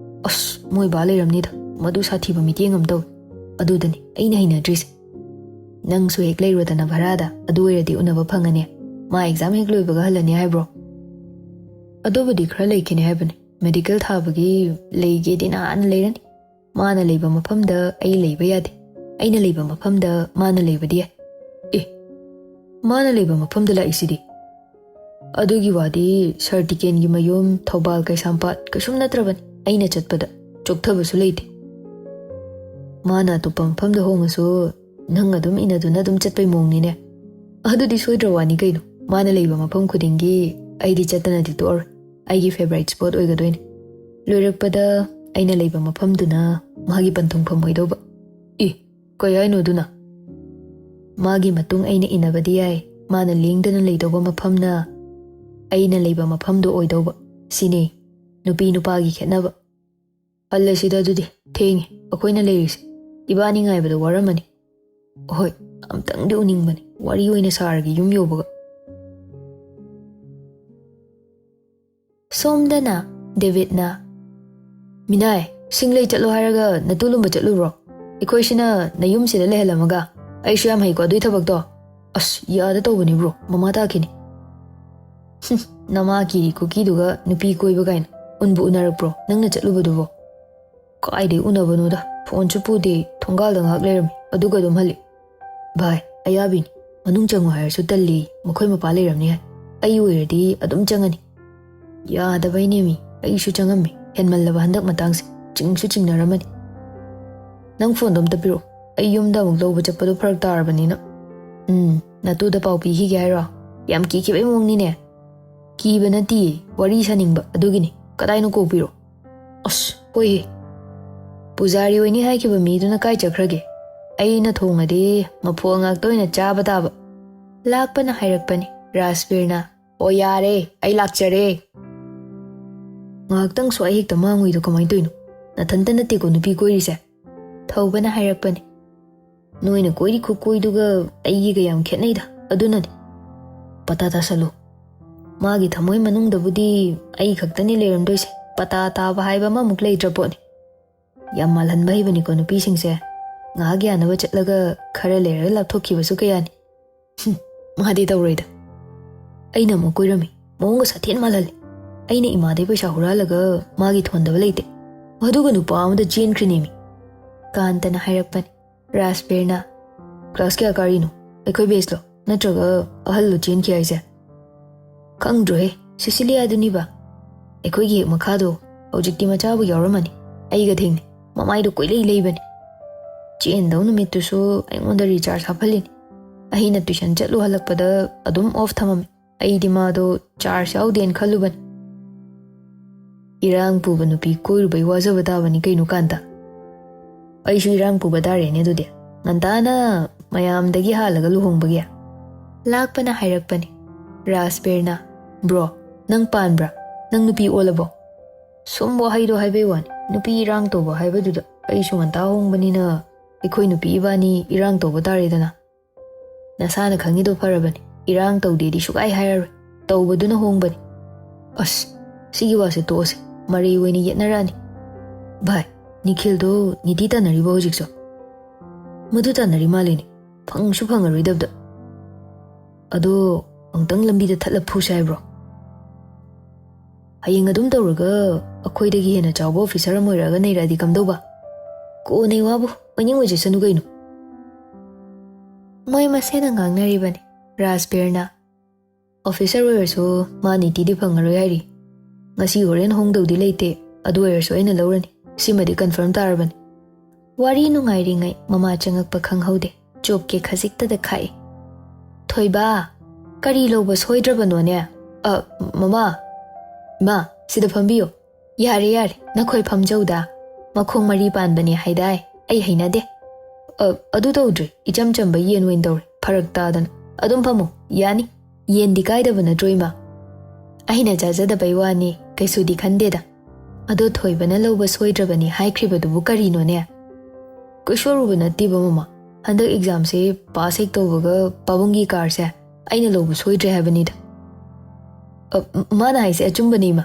ꯑꯁ, ꯃꯣꯏ ꯕꯥ ꯂꯩꯔꯝꯅꯤꯗ, ꯃꯗꯨ ꯁꯥꯊꯤꯕ ꯃꯤꯠꯌꯦꯡ ꯑꯃ ꯇꯧꯏ꯫ ꯑꯗꯨꯗꯅꯤ ꯑꯩꯅ ꯍꯩꯅꯗ꯭ꯔꯤꯁꯦ꯫ ꯅꯪꯁꯨ ꯍꯦꯛ ꯂꯩꯔꯣꯗꯅ ꯚꯔꯥꯗ, ꯑꯗꯨ ꯑꯣꯏꯔꯗꯤ ꯎꯅꯕ ꯐꯪꯉꯅꯤ꯫ ꯃꯥ ꯑꯦꯛꯖꯥꯝ ꯍꯦꯛ ꯂꯣꯏꯕꯒ ꯍꯜꯂꯅꯤ ꯍꯥꯏꯕ꯭ꯔꯣ? ꯑꯗꯨꯕꯨꯗꯤ ꯈꯔ ꯂꯩꯈꯤꯅꯤ ꯍꯥꯏꯕꯅꯤ꯫ ꯃꯦꯗꯤꯀꯦꯜ ꯊꯥꯕꯒꯤ ꯂꯩꯒꯦꯗꯤ ꯅꯍꯥꯟꯅ ꯂꯩꯔꯅꯤ꯫ ꯃꯥꯅ ꯂꯩꯕ ꯃꯐꯝꯗ ꯑꯩ ꯂꯩꯕ ꯌꯥꯗꯦ꯫ ꯑꯩꯅ ꯂꯩꯕ ꯃꯐꯝꯗ ꯃꯥꯅ ꯂꯩꯕꯗꯤ ꯌꯥꯏ꯫ ꯑꯦ, ꯃꯥꯅ ꯂꯩꯕ ꯃꯐꯝꯗ ꯂꯥꯛꯏꯁꯤꯗꯤ? ꯑꯗꯨꯒꯤ ꯋꯥꯗꯤ ꯁꯥꯔ ꯇꯤꯀꯦꯟꯒꯤ ꯃꯌꯨꯝ ꯊꯧꯕꯥꯜ ꯀꯩꯁꯥꯝꯄꯥꯠ ꯀꯩꯁꯨꯝ ꯅꯠꯇ꯭ꯔꯕꯅꯤ꯫ ꯑꯩꯅ ꯆꯠꯄꯗ ꯆꯣꯛꯊꯕꯁꯨ ꯂꯩꯇꯦ꯫ ꯃꯥꯅ ꯑꯇꯣꯞꯄ ꯃꯐꯝꯗ ꯍꯣꯡꯉꯁꯨ ꯅꯪ ꯑꯗꯨꯝ ꯏꯟꯅꯗꯨꯅ ꯑꯗꯨꯝ ꯆꯠꯄꯩ ꯃꯑꯣꯡꯅꯤꯅꯦ꯫ ꯑꯗꯨꯗꯤ ꯁꯣꯏꯗ꯭ꯔ ꯋꯥꯅꯤ ꯀꯩꯅꯣ꯫ ꯃꯥꯅ ꯂꯩꯕ ꯃꯐꯝ ꯈꯨꯗꯤꯡꯒꯤ ꯑꯩꯗꯤ ꯆꯠꯇꯅꯗꯤ ꯇꯣꯛꯑꯔꯣꯏ꯫ ꯑꯩꯒꯤ favourite spot ꯑꯣꯏꯒꯗꯣꯏꯅꯦ꯫ ꯂꯣꯏꯔꯛꯄꯗ ꯑꯩꯅ ꯂꯩꯕ ꯃꯐꯝꯗꯨꯅ ꯃꯥꯒꯤ ꯄꯟꯊꯨꯡꯐꯝ ꯑꯣꯏꯗꯧꯕ꯫ ꯏ, ꯀꯩ ꯍꯥꯏꯅꯣ ꯑꯗꯨꯅ? ꯃꯥꯒꯤ ꯃꯇꯨꯡ ꯑꯩꯅ ꯏꯟꯅꯕꯗꯤ ꯌꯥꯏ, ꯃꯥꯅ ꯂꯦꯡꯗꯅ ꯂꯩꯗꯧꯕ ꯃꯐꯝꯅ ꯑꯩꯅ ꯂꯩꯕ ꯃꯐꯝꯗꯣ ꯑꯣꯏꯗꯧꯕ꯫ ꯁꯤꯅꯤ ꯅꯨꯄꯤ ꯅꯨꯄꯥꯒꯤ ꯈꯦꯠꯅꯕ꯫ ꯍꯜꯂꯁꯤꯗ ꯑꯗꯨꯗꯤ, ꯊꯦꯡꯉꯦ꯫ ꯑꯩꯈꯣꯏꯅ ꯂꯩꯔꯤꯁꯦ ꯏꯕꯥꯅꯤ ꯉꯥꯏꯕꯗ ꯋꯥꯔꯝꯃꯅꯤ꯫ ꯍꯣꯏ, ꯑꯝꯇꯪꯗꯤ ꯎꯅꯤꯡꯕꯅꯤ, ꯋꯥꯔꯤ ꯑꯣꯏꯅ ꯁꯥꯔꯒꯦ ꯌꯨꯝ ꯌꯧꯕꯒ꯫ ꯁꯣꯝꯗꯅ ꯗꯦꯕꯤꯠꯅ, "ꯃꯤꯅꯥꯏ, ꯁꯤꯡꯂꯩ ꯆꯠꯂꯣ ꯍꯥꯏꯔꯒ ꯅꯇꯨ ꯂꯨꯝꯕ ꯆꯠꯂꯨꯕ꯭ꯔꯣ? ꯑꯩꯈꯣꯏꯁꯤꯅ ꯅꯌꯨꯝꯁꯤꯗ ꯂꯩꯍꯜꯂꯝꯃꯒ?" "ꯑꯩꯁꯨ ꯌꯥꯝ ꯍꯩꯀꯣ ꯑꯗꯨꯏ ꯊꯕꯛꯇꯣ?" "ꯑꯁ, ꯌꯥꯗ ꯇꯧꯕꯅꯤ bro, ꯃꯃꯥ ꯇꯥꯈꯤꯅꯤ꯫" "ꯍꯨꯝ, ꯅꯃꯥ ꯀꯤꯔꯤ ꯀꯨꯀꯤꯗꯨꯒ ꯅꯨꯄꯤ ꯀꯣꯏꯕ ꯀꯥꯏꯅ꯫ ꯎꯟꯕꯨ ꯎꯅꯔꯛꯄ꯭ꯔꯣ ꯅꯪꯅ ꯆꯠꯂꯨꯕꯗꯨꯕꯣ?" "ꯀꯥꯏꯗꯩ ꯎꯅꯕꯅꯣꯗ, phoneꯁꯨ ꯄꯨꯗꯦ, ꯊꯣꯡꯒꯥꯜꯗ ꯉꯥꯏꯍꯥꯛ ꯂꯩꯔꯝꯃꯤ, ꯑꯗꯨꯒ ꯑꯗꯨꯝ ꯍꯜꯂꯛꯑꯦ꯫" "ꯚꯥꯏ, ꯑꯌꯥꯕꯤꯅꯤ, ꯃꯅꯨꯡ ꯆꯪꯉꯨ ꯍꯥꯏꯔꯁꯨ ꯇꯜꯂꯤ, ꯃꯈꯣꯏ ꯃꯄꯥ ꯂꯩꯔꯝꯅꯤ ꯍꯥꯏ꯫ ꯑꯩ ꯑꯣꯏꯔꯗꯤ ꯑꯗꯨꯝ ꯆꯪꯉꯅꯤ꯫" "ꯌꯥꯗꯕꯩꯅꯦꯃꯤ, ꯑꯩꯁꯨ ꯆꯪꯉꯝꯃꯤ, ꯍꯦꯟꯃꯜꯂꯕ ꯍꯟꯗꯛ ꯃꯇꯥꯡꯁꯦ, ꯆꯤꯡꯁꯨ ꯆꯤꯡꯅꯔꯝꯃꯅꯤ꯫" "ꯅꯪ phoneꯗꯣ ꯑꯝꯇ ꯄꯤꯔꯛꯑꯣ, ꯑꯩ ꯌꯨꯝꯗ ꯑꯃꯨꯛ ꯂꯧꯕ ꯆꯠꯄꯗꯣ ꯐꯔꯛ ꯇꯥꯔꯕꯅꯤꯅ꯫" "ꯎꯝ, ꯅꯇꯨꯗ ꯄꯥꯎ ꯄꯤꯈꯤꯒꯦ ꯍꯥꯏꯔꯣ? ꯌꯥꯝ ꯀꯤꯈꯤꯕꯩ ꯃꯑꯣꯡꯅꯤꯅꯦ꯫" "ꯀꯤꯕ ꯅꯠꯇꯤꯌꯦ, ꯋꯥꯔꯤ ꯁꯥꯅꯤꯡꯕ ꯑꯗꯨꯒꯤꯅꯤ꯫ ꯀꯗꯥꯏꯅꯣ ꯀꯣꯛ ꯄꯤꯔꯛꯑꯣ꯫" "ꯑꯁ, ꯍꯣꯏꯍꯦ꯫ ꯄꯨꯖꯥꯔꯤ ꯑꯣꯏꯅꯤ ꯍꯥꯏꯈꯤꯕ ꯃꯤꯗꯨꯅ ꯀꯥꯏ ꯆꯠꯈ꯭ꯔꯒꯦ? ꯑꯩꯅ ꯊꯣꯡꯉꯗꯤ ꯃꯐꯣꯜ ꯉꯥꯛꯇ ꯑꯣꯏꯅ ꯆꯥꯕ ꯇꯥꯕ꯫" ꯂꯥꯛꯄꯅ ꯍꯥꯏꯔꯛꯄꯅꯤ ꯔꯥꯖꯕꯤꯔꯅ꯫ "ꯑꯣ ꯌꯥꯔꯦ, ꯑꯩ ꯂꯥꯛꯆꯔꯦ꯫" "ꯉꯥꯏꯍꯥꯛꯇꯪ ꯁ꯭ꯋꯥꯏ ꯍꯦꯛꯇ ꯃꯥꯡꯉꯨꯏꯗꯣ ꯀꯃꯥꯏꯅ ꯇꯧꯔꯤꯅꯣ? ꯅꯊꯟꯇ ꯅꯠꯇꯦꯀꯣ ꯅꯨꯄꯤ ꯀꯣꯏꯔꯤꯁꯦ?" ꯊꯧꯕꯅ ꯍꯥꯏꯔꯛꯄꯅꯤ꯫ "ꯅꯣꯏꯅ ꯀꯣꯏꯔꯤ ꯈꯨꯀꯣꯏꯗꯨꯒ ꯑꯩꯒꯤꯒ ꯌꯥꯝ ꯈꯦꯠꯅꯩꯗ, ꯑꯗꯨꯅꯅꯤ꯫" "ꯄꯇꯥ ꯇꯥꯁꯜꯂꯨ꯫ ꯃꯥꯒꯤ ꯊꯃꯣꯏ ꯃꯅꯨꯡꯗꯕꯨꯗꯤ ꯑꯩ ꯈꯛꯇꯅꯤ ꯂꯩꯔꯝꯗꯣꯏꯁꯦ꯫ ꯄꯇꯥ ꯇꯥꯕ ꯍꯥꯏꯕ ꯑꯃꯃꯨꯛ ꯂꯩꯇ꯭ꯔ ꯄꯣꯠꯅꯤ꯫" "ꯌꯥꯝ ꯃꯥꯜꯍꯟꯕ ꯍꯩꯕꯅꯤꯀꯣ ꯅꯨꯄꯤꯁꯤꯡꯁꯦ꯫ ꯉꯥꯏꯍꯥꯛ ꯌꯥꯅꯕ ꯆꯠꯂꯒ ꯈꯔ ꯂꯩꯔꯒ ꯂꯥꯞꯊꯣꯛꯈꯤꯕꯁꯨ ꯀꯌꯥꯅꯤ꯫" "ꯍꯨꯝ, ꯃꯥꯗꯤ ꯇꯧꯔꯣꯏꯗ꯫ ꯑꯩꯅ ꯑꯃꯨꯛ ꯀꯣꯏꯔꯝꯃꯤ, ꯃꯑꯣꯡꯒ ꯁꯥꯊꯤꯅ ꯃꯥꯜꯍꯜꯂꯤ꯫ ꯑꯩꯅ ꯏꯃꯥꯗꯩ ꯄꯩꯁꯥ ꯍꯨꯔꯥꯜꯂꯒ ꯃꯥꯒꯤ ꯊꯣꯟꯗꯕ ꯂꯩꯇꯦ꯫ ꯑꯗꯨꯒ ꯅꯨꯄꯥ ꯑꯃꯗ ꯆꯦꯟꯈ꯭ꯔꯤꯅꯦꯃꯤ꯫" ꯀꯥꯟꯇꯅ ꯍꯥꯏꯔꯛꯄꯅꯤ꯫ ꯔꯥꯖꯕꯤꯔꯅ, "ꯀ꯭ꯂꯥꯁ ꯀꯌꯥ ꯀꯥꯔꯤꯅꯣ? ꯑꯩꯈꯣꯏ ꯕꯦꯁꯂꯣ? ꯅꯠꯇ꯭ꯔꯒ ꯑꯍꯜꯂꯣ ꯆꯦꯟꯈꯤ ꯍꯥꯏꯁꯦ?" "ꯈꯪꯗ꯭ꯔꯣꯍꯦ, ꯁꯤꯁꯤꯂꯤꯌꯥꯗꯨꯅꯤꯕ꯫ ꯑꯩꯈꯣꯏꯒꯤ ꯍꯦꯛ ꯃꯈꯥꯗꯣ꯫ ꯍꯧꯖꯤꯛꯇꯤ ꯃꯆꯥꯕꯨ ꯌꯥꯎꯔꯝꯃꯅꯤ꯫ ꯑꯩꯒ ꯊꯦꯡꯅꯩ꯫ ꯃꯃꯥꯏꯗꯣ ꯀꯣꯏꯂꯩ ꯂꯩꯕꯅꯤ꯫ ꯆꯦꯟꯗꯧ ꯅꯨꯃꯤꯠꯇꯨꯁꯨ ꯑꯩꯉꯣꯟꯗ ꯔꯤꯆꯥꯔꯖ ꯍꯥꯞꯍꯜꯂꯤꯅꯤ꯫ ꯑꯩꯅ ꯇꯨꯏꯁꯟ ꯆꯠꯂꯨ ꯍꯜꯂꯛꯄꯗ ꯑꯗꯨꯝ ꯑꯣꯐ ꯊꯝꯃꯝꯃꯤ꯫ ꯑꯩꯗꯤ ꯃꯥꯗꯣ ꯆꯥꯔꯖ ꯌꯥꯎꯗꯦꯅ ꯈꯜꯂꯨꯕꯅꯤ꯫ ꯏꯔꯥꯡ ꯄꯨꯕ ꯅꯨꯄꯤ ꯀꯣꯏꯔꯨꯕꯩ ꯋꯥꯖꯕ ꯇꯥꯕꯅꯤ ꯀꯩꯅꯣ, ꯀꯥꯟꯇ꯫ ꯑꯩꯁꯨ ꯏꯔꯥꯡ ꯄꯨꯕ ꯇꯥꯔꯦꯅꯦ ꯑꯗꯨꯗꯤ꯫ ꯉꯟꯇꯥꯅ ꯃꯌꯥꯝꯗꯒꯤ ꯍꯥꯜꯂꯒ ꯂꯨꯍꯣꯡꯕꯒꯤ?" ꯂꯥꯛꯄꯅ ꯍꯥꯏꯔꯛꯄꯅꯤ꯫ ꯔꯥꯖꯕꯤꯔꯅ, "ꯕ꯭ꯔꯣ, ꯅꯪ ꯄꯥꯟꯕ꯭ꯔꯥ? ꯅꯪ ꯅꯨꯄꯤ ꯑꯣꯜꯂꯕꯣ?" "ꯁꯨꯝ ꯋꯥꯍꯩꯗꯣ ꯍꯥꯏꯕꯩ ꯋꯥꯅꯤ꯫ ꯅꯨꯄꯤ ꯏꯔꯥꯡ ꯇꯧꯕ ꯍꯥꯏꯕꯗꯨꯗ ꯑꯩꯁꯨ ꯉꯟꯇꯥ ꯍꯣꯡꯕꯅꯤꯅ ꯑꯩꯈꯣꯏ ꯅꯨꯄꯤ ꯏꯕꯥꯅꯤ ꯏꯔꯥꯡ ꯇꯧꯕ ꯇꯥꯔꯦꯗꯅ꯫ ꯅꯁꯥꯅ ꯈꯪꯉꯤꯗꯣ ꯐꯔꯕꯅꯤ, ꯏꯔꯥꯡ ꯇꯧꯗꯦꯗꯤ ꯁꯨꯛꯍꯥꯏ ꯍꯥꯏꯔꯔꯣꯏ꯫ ꯇꯧꯕꯗꯨꯅ ꯍꯣꯡꯕꯅꯤ꯫ ꯑꯁ, ꯁꯤꯒꯤ ꯋꯥꯁꯦ ꯇꯣꯛꯑꯁꯦ, ꯃꯔꯩ ꯑꯣꯏꯅ ꯌꯦꯠꯅꯔꯛꯑꯅꯤ꯫ ꯚꯥꯏ, ꯅꯤꯈꯤꯜꯗꯣ ꯅꯤꯇꯤ ꯇꯥꯟꯅꯔꯤꯕꯣ ꯍꯧꯖꯤꯛꯁꯨ? ꯃꯗꯨ ꯇꯥꯟꯅꯔꯤ ꯃꯥꯜꯂꯤꯅꯦ, ꯐꯪꯁꯨ ꯐꯪꯉꯔꯣꯏꯗꯕꯗ꯫ ꯑꯗꯣ ꯑꯃꯨꯛꯇꯪ ꯂꯝꯕꯤꯗ ꯊꯠꯂ ꯐꯨꯁꯦ ꯍꯥꯏꯕ꯭ꯔꯣ? ꯍꯌꯦꯡ ꯑꯗꯨꯝ ꯇꯧꯔꯒ ꯑꯩꯈꯣꯏꯗꯒꯤ ꯍꯦꯟꯅ ꯆꯥꯎꯕ ꯑꯣꯐꯤꯁꯔ ꯑꯃ ꯑꯣꯏꯔꯛꯑꯒ ꯅꯩꯔꯛꯑꯗꯤ ꯀꯝꯗꯧꯕ? ꯀꯣꯟꯅꯩ ꯋꯥꯕꯨ ꯑꯣꯏꯅꯤꯡ ꯑꯣꯏꯖꯁꯅꯨ ꯀꯩꯅꯣ꯫ ꯃꯣꯏ ꯃꯁꯦꯅ ꯉꯥꯡꯅꯔꯤꯕꯅꯤ꯫ ꯔꯥꯖꯕꯤꯔꯅ, "ꯑꯣꯐꯤꯁꯔ ꯑꯣꯏꯔꯁꯨ ꯃꯥ ꯅꯤꯇꯤꯗꯤ ꯐꯪꯉꯔꯣꯏ ꯍꯥꯏꯔꯤ꯫ ꯉꯁꯤ ꯍꯣꯔꯦꯟ ꯍꯣꯡꯗꯧꯗꯤ ꯂꯩꯇꯦ, ꯑꯗꯨ ꯑꯣꯏꯔꯁꯨ ꯑꯩꯅ ꯂꯧꯔꯅꯤ꯫ ꯁꯤꯃꯗꯤ ꯀꯟꯐꯥꯔꯝ ꯇꯥꯔꯕꯅꯤ꯫" ꯋꯥꯔꯤ ꯅꯨꯡꯉꯥꯏꯔꯤꯉꯩ ꯃꯃꯥ ꯆꯪꯉꯛꯄ ꯈꯪꯍꯧꯗꯦ꯫ ꯆꯣꯞꯀꯦ ꯈꯖꯤꯛꯇꯗ ꯈꯥꯛꯏ꯫ "ꯊꯣꯏꯕ, ꯀꯔꯤ ꯂꯧꯕ ꯁꯣꯏꯗ꯭ꯔꯕꯅꯣꯅꯦ?" "ꯑ, ꯃꯃꯥ, ꯏꯃꯥ, ꯁꯤꯗ ꯐꯝꯕꯤꯌꯨ꯫" "ꯌꯥꯔꯦ, ꯌꯥꯔꯦ, ꯅꯈꯣꯏ ꯐꯝꯖꯧꯗ꯫ ꯃꯈꯣꯡ ꯃꯔꯤ ꯄꯥꯟꯕꯅꯦ ꯍꯥꯏꯗꯥꯏ? ꯑꯩ ꯍꯩꯅꯗꯦ꯫" "ꯑ, ꯑꯗꯨ ꯇꯧꯗ꯭ꯔꯤ, ꯏꯆꯝ ꯆꯝꯕ ꯌꯦꯟ ꯑꯣꯏꯅ ꯇꯧꯔꯦ꯫ ꯐꯔꯛ ꯇꯥꯗꯅ꯫ ꯑꯗꯨꯝ ꯐꯝꯃꯨ, ꯌꯥꯅꯤ꯫ ꯌꯦꯟꯗꯤ ꯀꯥꯏꯗꯕ ꯅꯠꯇ꯭ꯔꯣ, ꯏꯃꯥ?" "ꯑꯩꯅ ꯆꯥꯖꯗꯕꯩ ꯋꯥꯅꯤ, ꯀꯩꯁꯨꯗꯤ ꯈꯟꯗꯦꯗ꯫ ꯑꯗꯣ ꯊꯣꯏꯕꯅ ꯂꯧꯕ ꯁꯣꯏꯗ꯭ꯔꯕꯅꯤ ꯍꯥꯏꯈ꯭ꯔꯤꯕꯗꯨꯕꯨ ꯀꯔꯤꯅꯣꯅꯦ?" "ꯀꯣꯏꯁꯣꯔꯨꯕ ꯅꯠꯇꯦꯕ, ꯃꯃꯥ꯫ ꯍꯟꯗꯛ ꯑꯦꯛꯖꯥꯝꯁꯦ ꯄꯥꯁ ꯍꯦꯛ ꯇꯧꯕꯒ ꯄꯥꯕꯨꯡꯒꯤ ꯀꯥꯔꯁꯦ ꯑꯩꯅ ꯂꯧꯕ ꯁꯣꯏꯗ꯭ꯔꯦ ꯍꯥꯏꯕꯅꯤꯗ꯫" "ꯑ, ꯃꯥꯅ ꯍꯥꯏꯁꯦ ꯑꯆꯨꯝꯕꯅꯤ, ꯏꯃꯥ꯫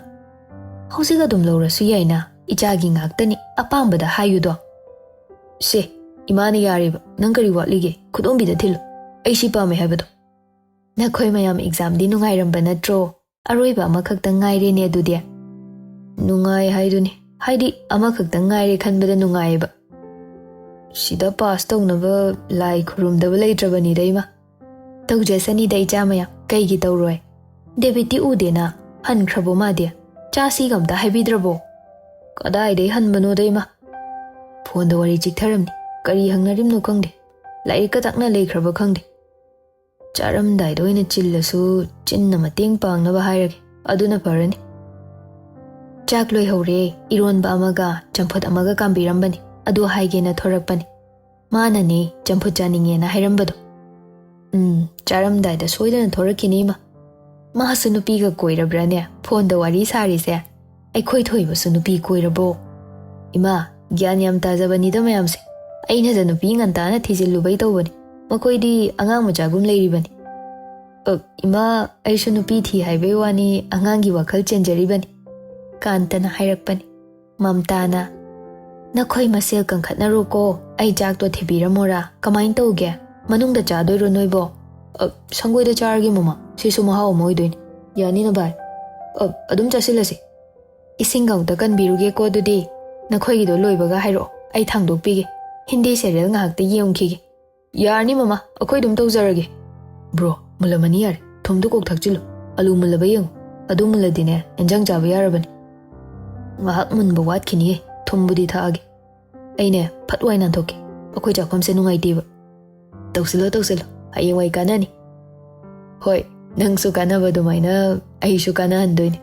ꯍꯧꯖꯤꯛ ꯑꯗꯨꯝ ꯂꯧꯔꯁꯨ ꯌꯥꯏꯅ, ꯏꯆꯥꯒꯤ ꯉꯥꯛꯇꯅꯤ, ꯑꯄꯥꯝꯕꯗ ꯍꯥꯏꯌꯨꯗꯣ꯫" "ꯁꯦ, ꯏꯃꯥꯅ ꯌꯥꯔꯦꯕ, ꯅꯪ ꯀꯔꯤ ꯋꯥꯠꯂꯤꯒꯦ? ꯈꯨꯗꯣꯝꯕꯤꯗ ꯊꯤꯜꯂꯨ, ꯑꯩ ꯁꯤ ꯄꯥꯝꯃꯦ ꯍꯥꯏꯕꯗꯣ꯫" "ꯅꯈꯣꯏ ꯃꯌꯥꯝ ꯑꯦꯛꯖꯥꯝꯗꯤ ꯅꯨꯡꯉꯥꯏꯔꯝꯕ ꯅꯠꯇ꯭ꯔꯣ? ꯑꯔꯣꯏꯕ ꯑꯃꯈꯛꯇꯪ ꯉꯥꯏꯔꯦꯅꯦ ꯑꯗꯨꯗꯤ꯫" "ꯅꯨꯡꯉꯥꯏ ꯍꯥꯏꯗꯨꯅꯤ, ꯍꯥꯏꯗꯤ ꯑꯃꯈꯛꯇꯪ ꯉꯥꯏꯔꯦ ꯈꯟꯕꯗ ꯅꯨꯡꯉꯥꯏꯌꯦꯕ꯫" ꯁꯤꯗ ꯄꯥꯁ ꯇꯧꯅꯕ ꯂꯥꯏ ꯈꯨꯔꯨꯝꯗꯕ ꯂꯩꯇ꯭ꯔꯕꯅꯤꯗ ꯏꯃꯥ꯫ ꯇꯧꯖꯁꯅꯤꯗ ꯏꯆꯥ ꯃꯌꯥꯝ, ꯀꯩꯒꯤ ꯇꯧꯔꯣꯏ? ꯗꯦꯕꯤꯠꯇꯤ ꯎꯗꯦꯅ, ꯍꯟꯈ꯭ꯔꯕꯣ ꯃꯥꯗꯤ? ꯆꯥꯁꯤꯒ ꯑꯝꯇ ꯍꯥꯏꯕꯤꯗ꯭ꯔꯕꯣ? ꯀꯗꯥꯏꯗꯩ ꯍꯟꯕꯅꯣꯗ ꯏꯃꯥ꯫ ꯐꯣꯟꯗ ꯋꯥꯔꯤ ꯆꯤꯛꯊꯔꯝꯅꯤ꯫ ꯀꯔꯤ ꯍꯪꯅꯔꯤꯝꯅꯣ ꯈꯪꯗꯦ꯫ ꯂꯥꯏꯔꯤꯛꯀ ꯇꯥꯛꯅ ꯂꯩꯈ꯭ꯔꯕ ꯈꯪꯗꯦ꯫ ꯆꯥꯔꯝꯗꯥꯏꯗ ꯑꯣꯏꯅ ꯆꯤꯜꯂꯁꯨ ꯆꯤꯟꯅ ꯃꯇꯦꯡ ꯄꯥꯡꯅꯕ ꯍꯥꯏꯔꯒꯦ꯫ ꯑꯗꯨꯅ ꯐꯔꯅꯤ꯫ ꯆꯥꯛ ꯂꯣꯏꯍꯧꯔꯦ꯫ ꯏꯔꯣꯟꯕ ꯑꯃꯒ ꯆꯝꯐꯨꯠ ꯑꯃꯒ ꯀꯥꯝꯕꯤꯔꯝꯕꯅꯤ꯫ ꯑꯗꯨ ꯍꯥꯏꯒꯦꯅ ꯊꯣꯔꯛꯄꯅꯤ꯫ ꯃꯥꯅꯅꯦ ꯆꯝꯐꯨꯠ ꯆꯥꯅꯤꯡꯉꯦꯅ ꯍꯥꯏꯔꯝꯕꯗꯣ꯫ ꯎꯝ, ꯆꯥꯔꯝꯗꯥꯏꯗ ꯁꯣꯏꯗꯅ ꯊꯣꯔꯛꯈꯤꯅꯤ ꯏꯃꯥ꯫ ꯃꯥꯁꯨ ꯅꯨꯄꯤꯒ ꯀꯣꯏꯔꯕ꯭ꯔꯥꯅꯦ? ꯐꯣꯟꯗ ꯋꯥꯔꯤ ꯁꯥꯔꯤꯁꯦ꯫ ꯑꯩꯈꯣꯏ ꯊꯣꯏꯕꯁꯨ ꯅꯨꯄꯤ ꯀꯣꯏꯔꯕꯣ? ꯏꯃꯥ, ꯒ꯭ꯌꯥꯟ ꯌꯥꯝ ꯇꯥꯖꯕꯅꯤꯗ ꯃꯌꯥꯝꯁꯦ꯫ ꯑꯩꯅꯁꯨ ꯅꯨꯄꯤ ꯉꯟꯇꯥꯅ ꯊꯤꯖꯤꯜꯂꯨꯕꯩ ꯇꯧꯕꯅꯤ꯫ ꯃꯈꯣꯏꯗꯤ ꯑꯉꯥꯡ ꯃꯆꯥꯒꯨꯝ ꯂꯩꯔꯤꯕꯅꯤ꯫ "ꯑ, ꯏꯃꯥ, ꯑꯩꯁꯨ ꯅꯨꯄꯤ ꯊꯤ ꯍꯥꯏꯕꯩ ꯋꯥꯅꯤ, ꯑꯉꯥꯡꯒꯤ ꯋꯥꯈꯜ ꯆꯦꯟꯖꯔꯤꯕꯅꯤ", ꯀꯥꯟꯇꯅ ꯍꯥꯏꯔꯛꯄꯅꯤ꯫ ꯃꯝꯇꯥꯅ, "ꯅꯈꯣꯏ ꯃꯁꯦꯜ ꯀꯟꯈꯠꯅꯔꯣꯀꯣ, ꯑꯩ ꯆꯥꯛꯇꯣ ꯊꯤꯕꯤꯔꯝꯃꯣꯔꯥ? ꯀꯃꯥꯏꯅ ꯇꯧꯒꯦ? ꯃꯅꯨꯡꯗ ꯆꯥꯗꯣꯏꯔꯣ ꯅꯣꯏꯕꯣ?" "ꯑ, ꯁꯪꯒꯣꯏꯗ ꯆꯥꯔꯒꯦ ꯃꯃꯥ, ꯁꯤꯁꯨ ꯃꯍꯥꯎ ꯑꯃ ꯑꯣꯏꯗꯣꯏꯅꯤ꯫ ꯌꯥꯅꯤꯅ ꯚꯥꯏ?" "ꯑ, ꯑꯗꯨꯝ ꯆꯥꯁꯤꯜꯂꯁꯤ꯫ ꯏꯁꯤꯡꯒ ꯑꯃꯨꯛꯇ ꯀꯟꯕꯤꯔꯨꯒꯦꯀꯣ ꯑꯗꯨꯗꯤ꯫ ꯅꯈꯣꯏꯒꯤꯗꯣ ꯂꯣꯏꯕꯒ ꯍꯥꯏꯔꯛꯑꯣ, ꯑꯩ ꯊꯥꯡꯗꯣꯛꯄꯤꯒꯦ꯫ ꯍꯤꯟꯗꯤ ꯁꯦꯔꯤꯌꯦꯜ ꯉꯥꯏꯍꯥꯛꯇ ꯌꯦꯡꯈꯤꯒꯦ"꯫ "ꯌꯥꯔꯅꯤ ꯃꯃꯥ, ꯑꯩꯈꯣꯏ ꯑꯗꯨꯝ ꯇꯧꯖꯔꯒꯦ"꯫ "ꯕ꯭ꯔꯣ, ꯃꯨꯜꯂꯝꯃꯅꯤ ꯌꯥꯔꯦ꯫ ꯊꯨꯝꯗꯨ ꯀꯣꯛ ꯊꯥꯛꯆꯤꯜꯂꯨ꯫ ꯑꯂꯨ ꯃꯨꯜꯂꯕ ꯌꯦꯡꯉꯨ꯫ ꯑꯗꯨ ꯃꯨꯜꯂꯗꯤꯅꯦ, ꯏꯟꯖꯥꯡ ꯆꯥꯕ ꯌꯥꯔꯕꯅꯤ"꯫ "ꯉꯥꯏꯍꯥꯛ ꯃꯨꯟꯕ ꯋꯥꯠꯈꯤꯅꯤꯌꯦ, ꯊꯨꯝꯕꯨꯗꯤ ꯊꯥꯛꯑꯒꯦ"꯫ "ꯑꯩꯅꯦ, ꯐꯠ ꯋꯥꯏ ꯅꯥꯟꯊꯣꯛꯀꯦ꯫ ꯑꯩꯈꯣꯏ ꯆꯥꯛꯐꯝꯁꯦ ꯅꯨꯡꯉꯥꯏꯇꯦꯕ"꯫ "ꯇꯧꯁꯤꯜꯂꯣ, ꯇꯧꯁꯤꯜꯂꯣ꯫ ꯍꯌꯦꯡꯋꯥꯏ ꯀꯥꯟꯅꯅꯤ"꯫ "ꯍꯣꯏ, ꯅꯪꯁꯨ ꯀꯥꯟꯅꯕ ꯑꯗꯨꯃꯥꯏꯅ ꯑꯩꯁꯨ ꯀꯥꯟꯅꯍꯟꯗꯣꯏꯅꯤ"꯫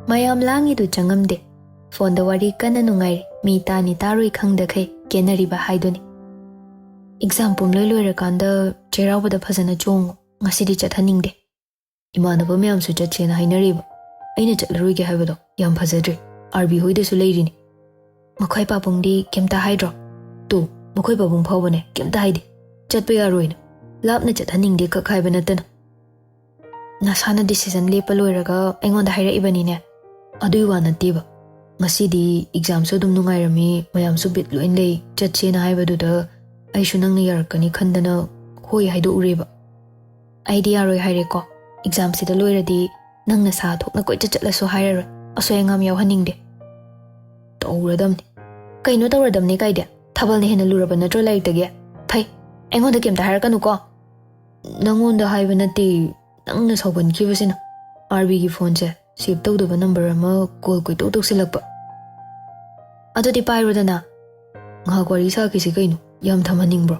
ꯃꯌꯥꯝ ꯂꯥꯡꯉꯤꯗꯨ ꯆꯪꯉꯝꯗꯦ꯫ ꯐꯣꯟꯗ ꯋꯥꯔꯤ ꯀꯟꯅ ꯅꯨꯡꯉꯥꯏꯔꯤ꯫ ꯃꯤ ꯇꯥꯅꯤ ꯇꯥꯔꯣꯏ ꯈꯪꯗꯈꯩ ꯀꯦꯟꯅꯔꯤꯕ ꯍꯥꯏꯗꯨꯅꯤ꯫ "ꯑꯦꯛꯖꯥꯝ ꯄꯨꯝꯂꯣꯏ ꯂꯣꯏꯔꯀꯥꯟꯗ ꯆꯩꯔꯥꯎꯕꯗ ꯐꯖꯅ ꯆꯣꯡꯉꯨ꯫ ꯉꯁꯤꯗꯤ ꯆꯠꯍꯟꯅꯤꯡꯗꯦ꯫ ꯏꯃꯥꯟꯅꯕ ꯃꯌꯥꯝꯁꯨ ꯆꯠꯁꯦꯅ ꯍꯥꯏꯅꯔꯤꯕ꯫ ꯑꯩꯅ ꯆꯠꯂꯔꯣꯏꯒꯦ ꯍꯥꯏꯕꯗꯣ ꯌꯥꯝ ꯐꯖꯗ꯭ꯔꯦ꯫ ꯑꯥꯔꯕꯤ ꯍꯣꯏꯗꯁꯨ ꯂꯩꯔꯤꯅꯤ"꯫ "ꯃꯈꯣꯏ ꯄꯥꯕꯨꯡꯗꯤ ꯀꯩꯝꯇ ꯍꯥꯏꯗ꯭ꯔꯣ?" "ꯇꯣ, ꯃꯈꯣꯏ ꯄꯥꯕꯨꯡ ꯐꯥꯎꯕꯅꯦ ꯀꯩꯝꯇ ꯍꯥꯏꯗꯦ꯫ ꯆꯠꯄ ꯌꯥꯔꯣꯏꯅ꯫ ꯂꯥꯞꯅ ꯆꯠꯍꯟꯅꯤꯡꯗꯦ ꯈꯛ ꯍꯥꯏꯕ ꯅꯠꯇꯅ"꯫ "ꯅꯁꯥꯅ ꯗꯤꯁꯤꯖꯟ ꯂꯦꯞꯄ ꯂꯣꯏꯔꯒ ꯑꯩꯉꯣꯟꯗ ꯍꯥꯏꯔꯛꯏꯕꯅꯤꯅꯦ"꯫ "ꯑꯗꯨꯏ ꯋꯥ ꯅꯠꯇꯦꯕ꯫ ꯉꯁꯤꯗꯤ ꯑꯦꯛꯖꯥꯝꯁꯨ ꯑꯗꯨꯝ ꯅꯨꯡꯉꯥꯏꯔꯝꯃꯤ, ꯃꯌꯥꯝꯁꯨ ꯕꯤꯠ ꯂꯣꯏ ꯂꯩ, ꯆꯠꯁꯦꯅ ꯍꯥꯏꯕꯗꯨꯗ ꯑꯩꯁꯨ ꯅꯪꯅ ꯌꯥꯔꯛꯀꯅꯤ ꯈꯟꯗꯅ ꯍꯣꯏ ꯍꯥꯏꯗꯣꯛꯎꯔꯦꯕ"꯫ "ꯑꯩꯗꯤ ꯌꯥꯔꯣꯏ ꯍꯥꯏꯔꯦꯀꯣ꯫ ꯑꯦꯛꯖꯥꯝꯁꯤꯗ ꯂꯣꯏꯔꯗꯤ ꯅꯪ ꯅꯁꯥ ꯊꯣꯛꯅ ꯀꯣꯏꯆꯠ ꯆꯠꯂꯁꯨ ꯍꯥꯏꯔꯔꯣꯏ꯫ ꯑꯁꯣꯏ ꯑꯉꯥꯝ ꯌꯥꯎꯍꯟꯅꯤꯡꯗꯦ"꯫ "ꯇꯧꯔꯗꯝꯅꯤ"꯫ "ꯀꯩꯅꯣ ꯇꯧꯔꯗꯝꯅꯤ ꯀꯥꯏꯗꯤ? ꯊꯥꯕꯜꯅ ꯍꯦꯟꯅ ꯂꯨꯔꯕ ꯅꯠꯇ꯭ꯔꯣ ꯂꯥꯏꯔꯤꯛꯇꯒꯤ? ꯐꯩ, ꯑꯩꯉꯣꯟꯗ ꯀꯩꯝꯇ ꯍꯥꯏꯔꯛꯀꯅꯨꯀꯣ꯫ ꯅꯪꯉꯣꯟꯗ ꯍꯥꯏꯕ ꯅꯠꯇꯦ, ꯅꯪꯅ ꯁꯥꯎꯒꯟꯈꯤꯕꯁꯤꯅ꯫ ꯑꯥꯔꯕꯤꯒꯤ ꯐꯣꯟꯁꯦ ꯁꯦꯚ ꯇꯧꯗꯕ ꯅꯝꯕꯔ ꯑꯃ ꯀꯣꯜ ꯀꯣꯏꯇꯧ ꯇꯧꯁꯤꯜꯂꯛꯄ꯫ ꯑꯗꯨꯗꯤ ꯄꯥꯏꯔꯣꯗꯅ꯫ ꯉꯥꯏꯍꯥꯛ ꯋꯥꯔꯤ ꯁꯥꯈꯤꯁꯤ ꯀꯩꯅꯣ, ꯌꯥꯝ ꯊꯝꯍꯟꯅꯤꯡꯕ꯭ꯔꯣ?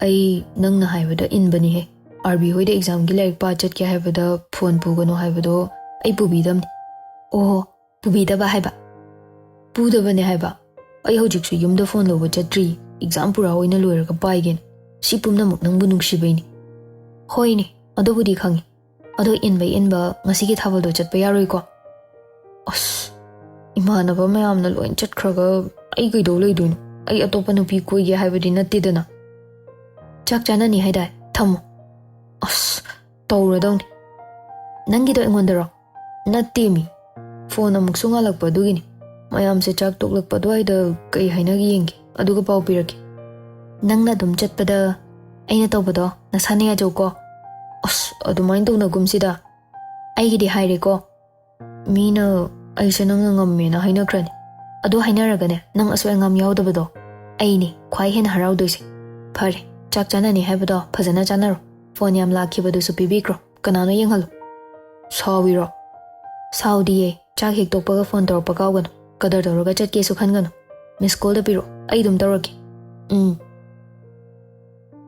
ꯑꯩ ꯅꯪꯅ ꯍꯥꯏꯕꯗ ꯏꯟꯕꯅꯤꯍꯦ꯫ ꯑꯥꯔꯕꯤ ꯍꯣꯏꯗ ꯑꯦꯛꯖꯥꯝꯒꯤ ꯂꯥꯏꯔꯤꯛ ꯄꯥ ꯆꯠꯀꯦ ꯍꯥꯏꯕꯗ ꯐꯣꯟ ꯄꯨꯒꯅꯨ ꯍꯥꯏꯕꯗꯣ ꯑꯩ ꯄꯨꯕꯤꯗꯕꯅꯤ꯫ ꯑꯣꯍꯣ, ꯄꯨꯕꯤꯗꯕ ꯍꯥꯏꯕ? ꯄꯨꯗꯕꯅꯦ ꯍꯥꯏꯕ꯫ ꯑꯩ ꯍꯧꯖꯤꯛꯁꯨ ꯌꯨꯝꯗ ꯐꯣꯟ ꯂꯧꯕ ꯆꯠꯇ꯭ꯔꯤ, ꯑꯦꯛꯖꯥꯝ ꯄꯨꯔꯥ ꯑꯣꯏꯅ ꯂꯣꯏꯔꯒ ꯄꯥꯏꯒꯦꯅ꯫ ꯁꯤ ꯄꯨꯝꯅꯃꯛ ꯅꯪꯕꯨ ꯅꯨꯡꯁꯤꯕꯩꯅꯤ꯫ ꯍꯣꯏꯅꯦ, ꯑꯗꯨꯕꯨꯗꯤ ꯈꯪꯉꯤ꯫ ꯑꯗꯣ ꯏꯟꯕ ꯏꯟꯕ ꯉꯁꯤꯒꯤ ꯊꯥꯕꯜꯗꯣ ꯆꯠꯄ ꯌꯥꯔꯣꯏꯀꯣ? ꯑꯁ, ꯏꯃꯥꯟꯅꯕ ꯃꯌꯥꯝꯅ ꯂꯣꯏ ꯆꯠꯈ꯭ꯔꯒ ꯑꯩ ꯀꯩꯗꯧ ꯂꯩꯗꯣꯏꯅꯣ? ꯑꯩ ꯑꯇꯣꯞꯄ ꯅꯨꯄꯤ ꯀꯣꯏꯒꯦ ꯍꯥꯏꯕꯗꯤ ꯅꯠꯇꯦꯗꯅ꯫ ꯆꯥꯛ ꯆꯥꯅꯅꯤ ꯍꯥꯏꯗꯥꯏ? ꯊꯝꯃꯣ꯫ ꯑꯁ, ꯇꯧꯔꯗꯧꯅꯤ꯫ ꯅꯪꯒꯤꯗꯣ ꯑꯩꯉꯣꯟꯗꯔꯣ? ꯅꯠꯇꯦꯃꯤ꯫ ꯐꯣꯟ ꯑꯃꯨꯛꯁꯨ ꯉꯥꯜꯂꯛꯄ ꯑꯗꯨꯒꯤꯅꯤ꯫ ꯃꯌꯥꯝꯁꯦ ꯆꯥꯛ ꯇꯣꯛꯂꯛꯄ ꯑꯗꯨꯋꯥꯏꯗ ꯀꯩ ꯍꯥꯏꯅꯒꯦ ꯌꯦꯡꯒꯦ, ꯑꯗꯨꯒ ꯄꯥꯎ ꯄꯤꯔꯛꯀꯦ꯫ ꯅꯪꯅ ꯑꯗꯨꯝ ꯆꯠꯄꯗ ꯑꯩꯅ ꯇꯧꯕꯗꯣ ꯅꯁꯥꯅ ꯌꯥꯖꯧꯀꯣ꯫ ꯑꯁ, ꯑꯗꯨꯃꯥꯏꯅ ꯇꯧꯅꯒꯨꯝꯁꯤꯗ꯫ ꯑꯩꯒꯤꯗꯤ ꯍꯥꯏꯔꯦꯀꯣ꯫ ꯃꯤꯅ ꯑꯩꯁꯦ ꯅꯪꯅ ꯉꯝꯃꯦꯅ ꯍꯥꯏꯅꯈ꯭ꯔꯅꯤ꯫ ꯑꯗꯨ ꯍꯥꯏꯅꯔꯒꯅꯦ, ꯅꯪ ꯑꯁꯣꯏ ꯑꯉꯥꯝ ꯌꯥꯎꯗꯕꯗꯣ ꯑꯩꯅꯤ ꯈ꯭ꯋꯥꯏ ꯍꯦꯟꯅ ꯍꯔꯥꯎꯗꯣꯏꯁꯦ꯫ ꯐꯔꯦ, ꯆꯥꯛ ꯆꯥꯅꯅꯤ ꯍꯥꯏꯕꯗꯣ ꯐꯖꯅ ꯆꯥꯅꯔꯣ꯫ ꯐꯣꯟ ꯌꯥꯝ ꯂꯥꯛꯈꯤꯕꯗꯨꯁꯨ ꯄꯤꯕꯤꯈ꯭ꯔꯣ꯫ ꯀꯅꯥꯅꯣ ꯌꯦꯡꯍꯜꯂꯨ꯫ ꯁꯥꯎꯏꯔꯣ? ꯁꯥꯎꯗꯤꯌꯦ꯫ ꯆꯥꯛ ꯍꯦꯛ ꯇꯣꯛꯄꯒ ꯐꯣꯟ ꯇꯧꯔꯛꯄ ꯀꯥꯎꯒꯅꯨ꯫ ꯀꯗꯔ ꯇꯧꯔꯒ ꯆꯠꯀꯦꯁꯨ ꯈꯟꯒꯅꯨ꯫ ꯃꯤꯁ ꯀꯣꯜꯗ ꯄꯤꯔꯛꯑꯣ, ꯑꯩ ꯑꯗꯨꯝ ꯇꯧꯔꯛꯀꯦ꯫ ꯎꯝ꯫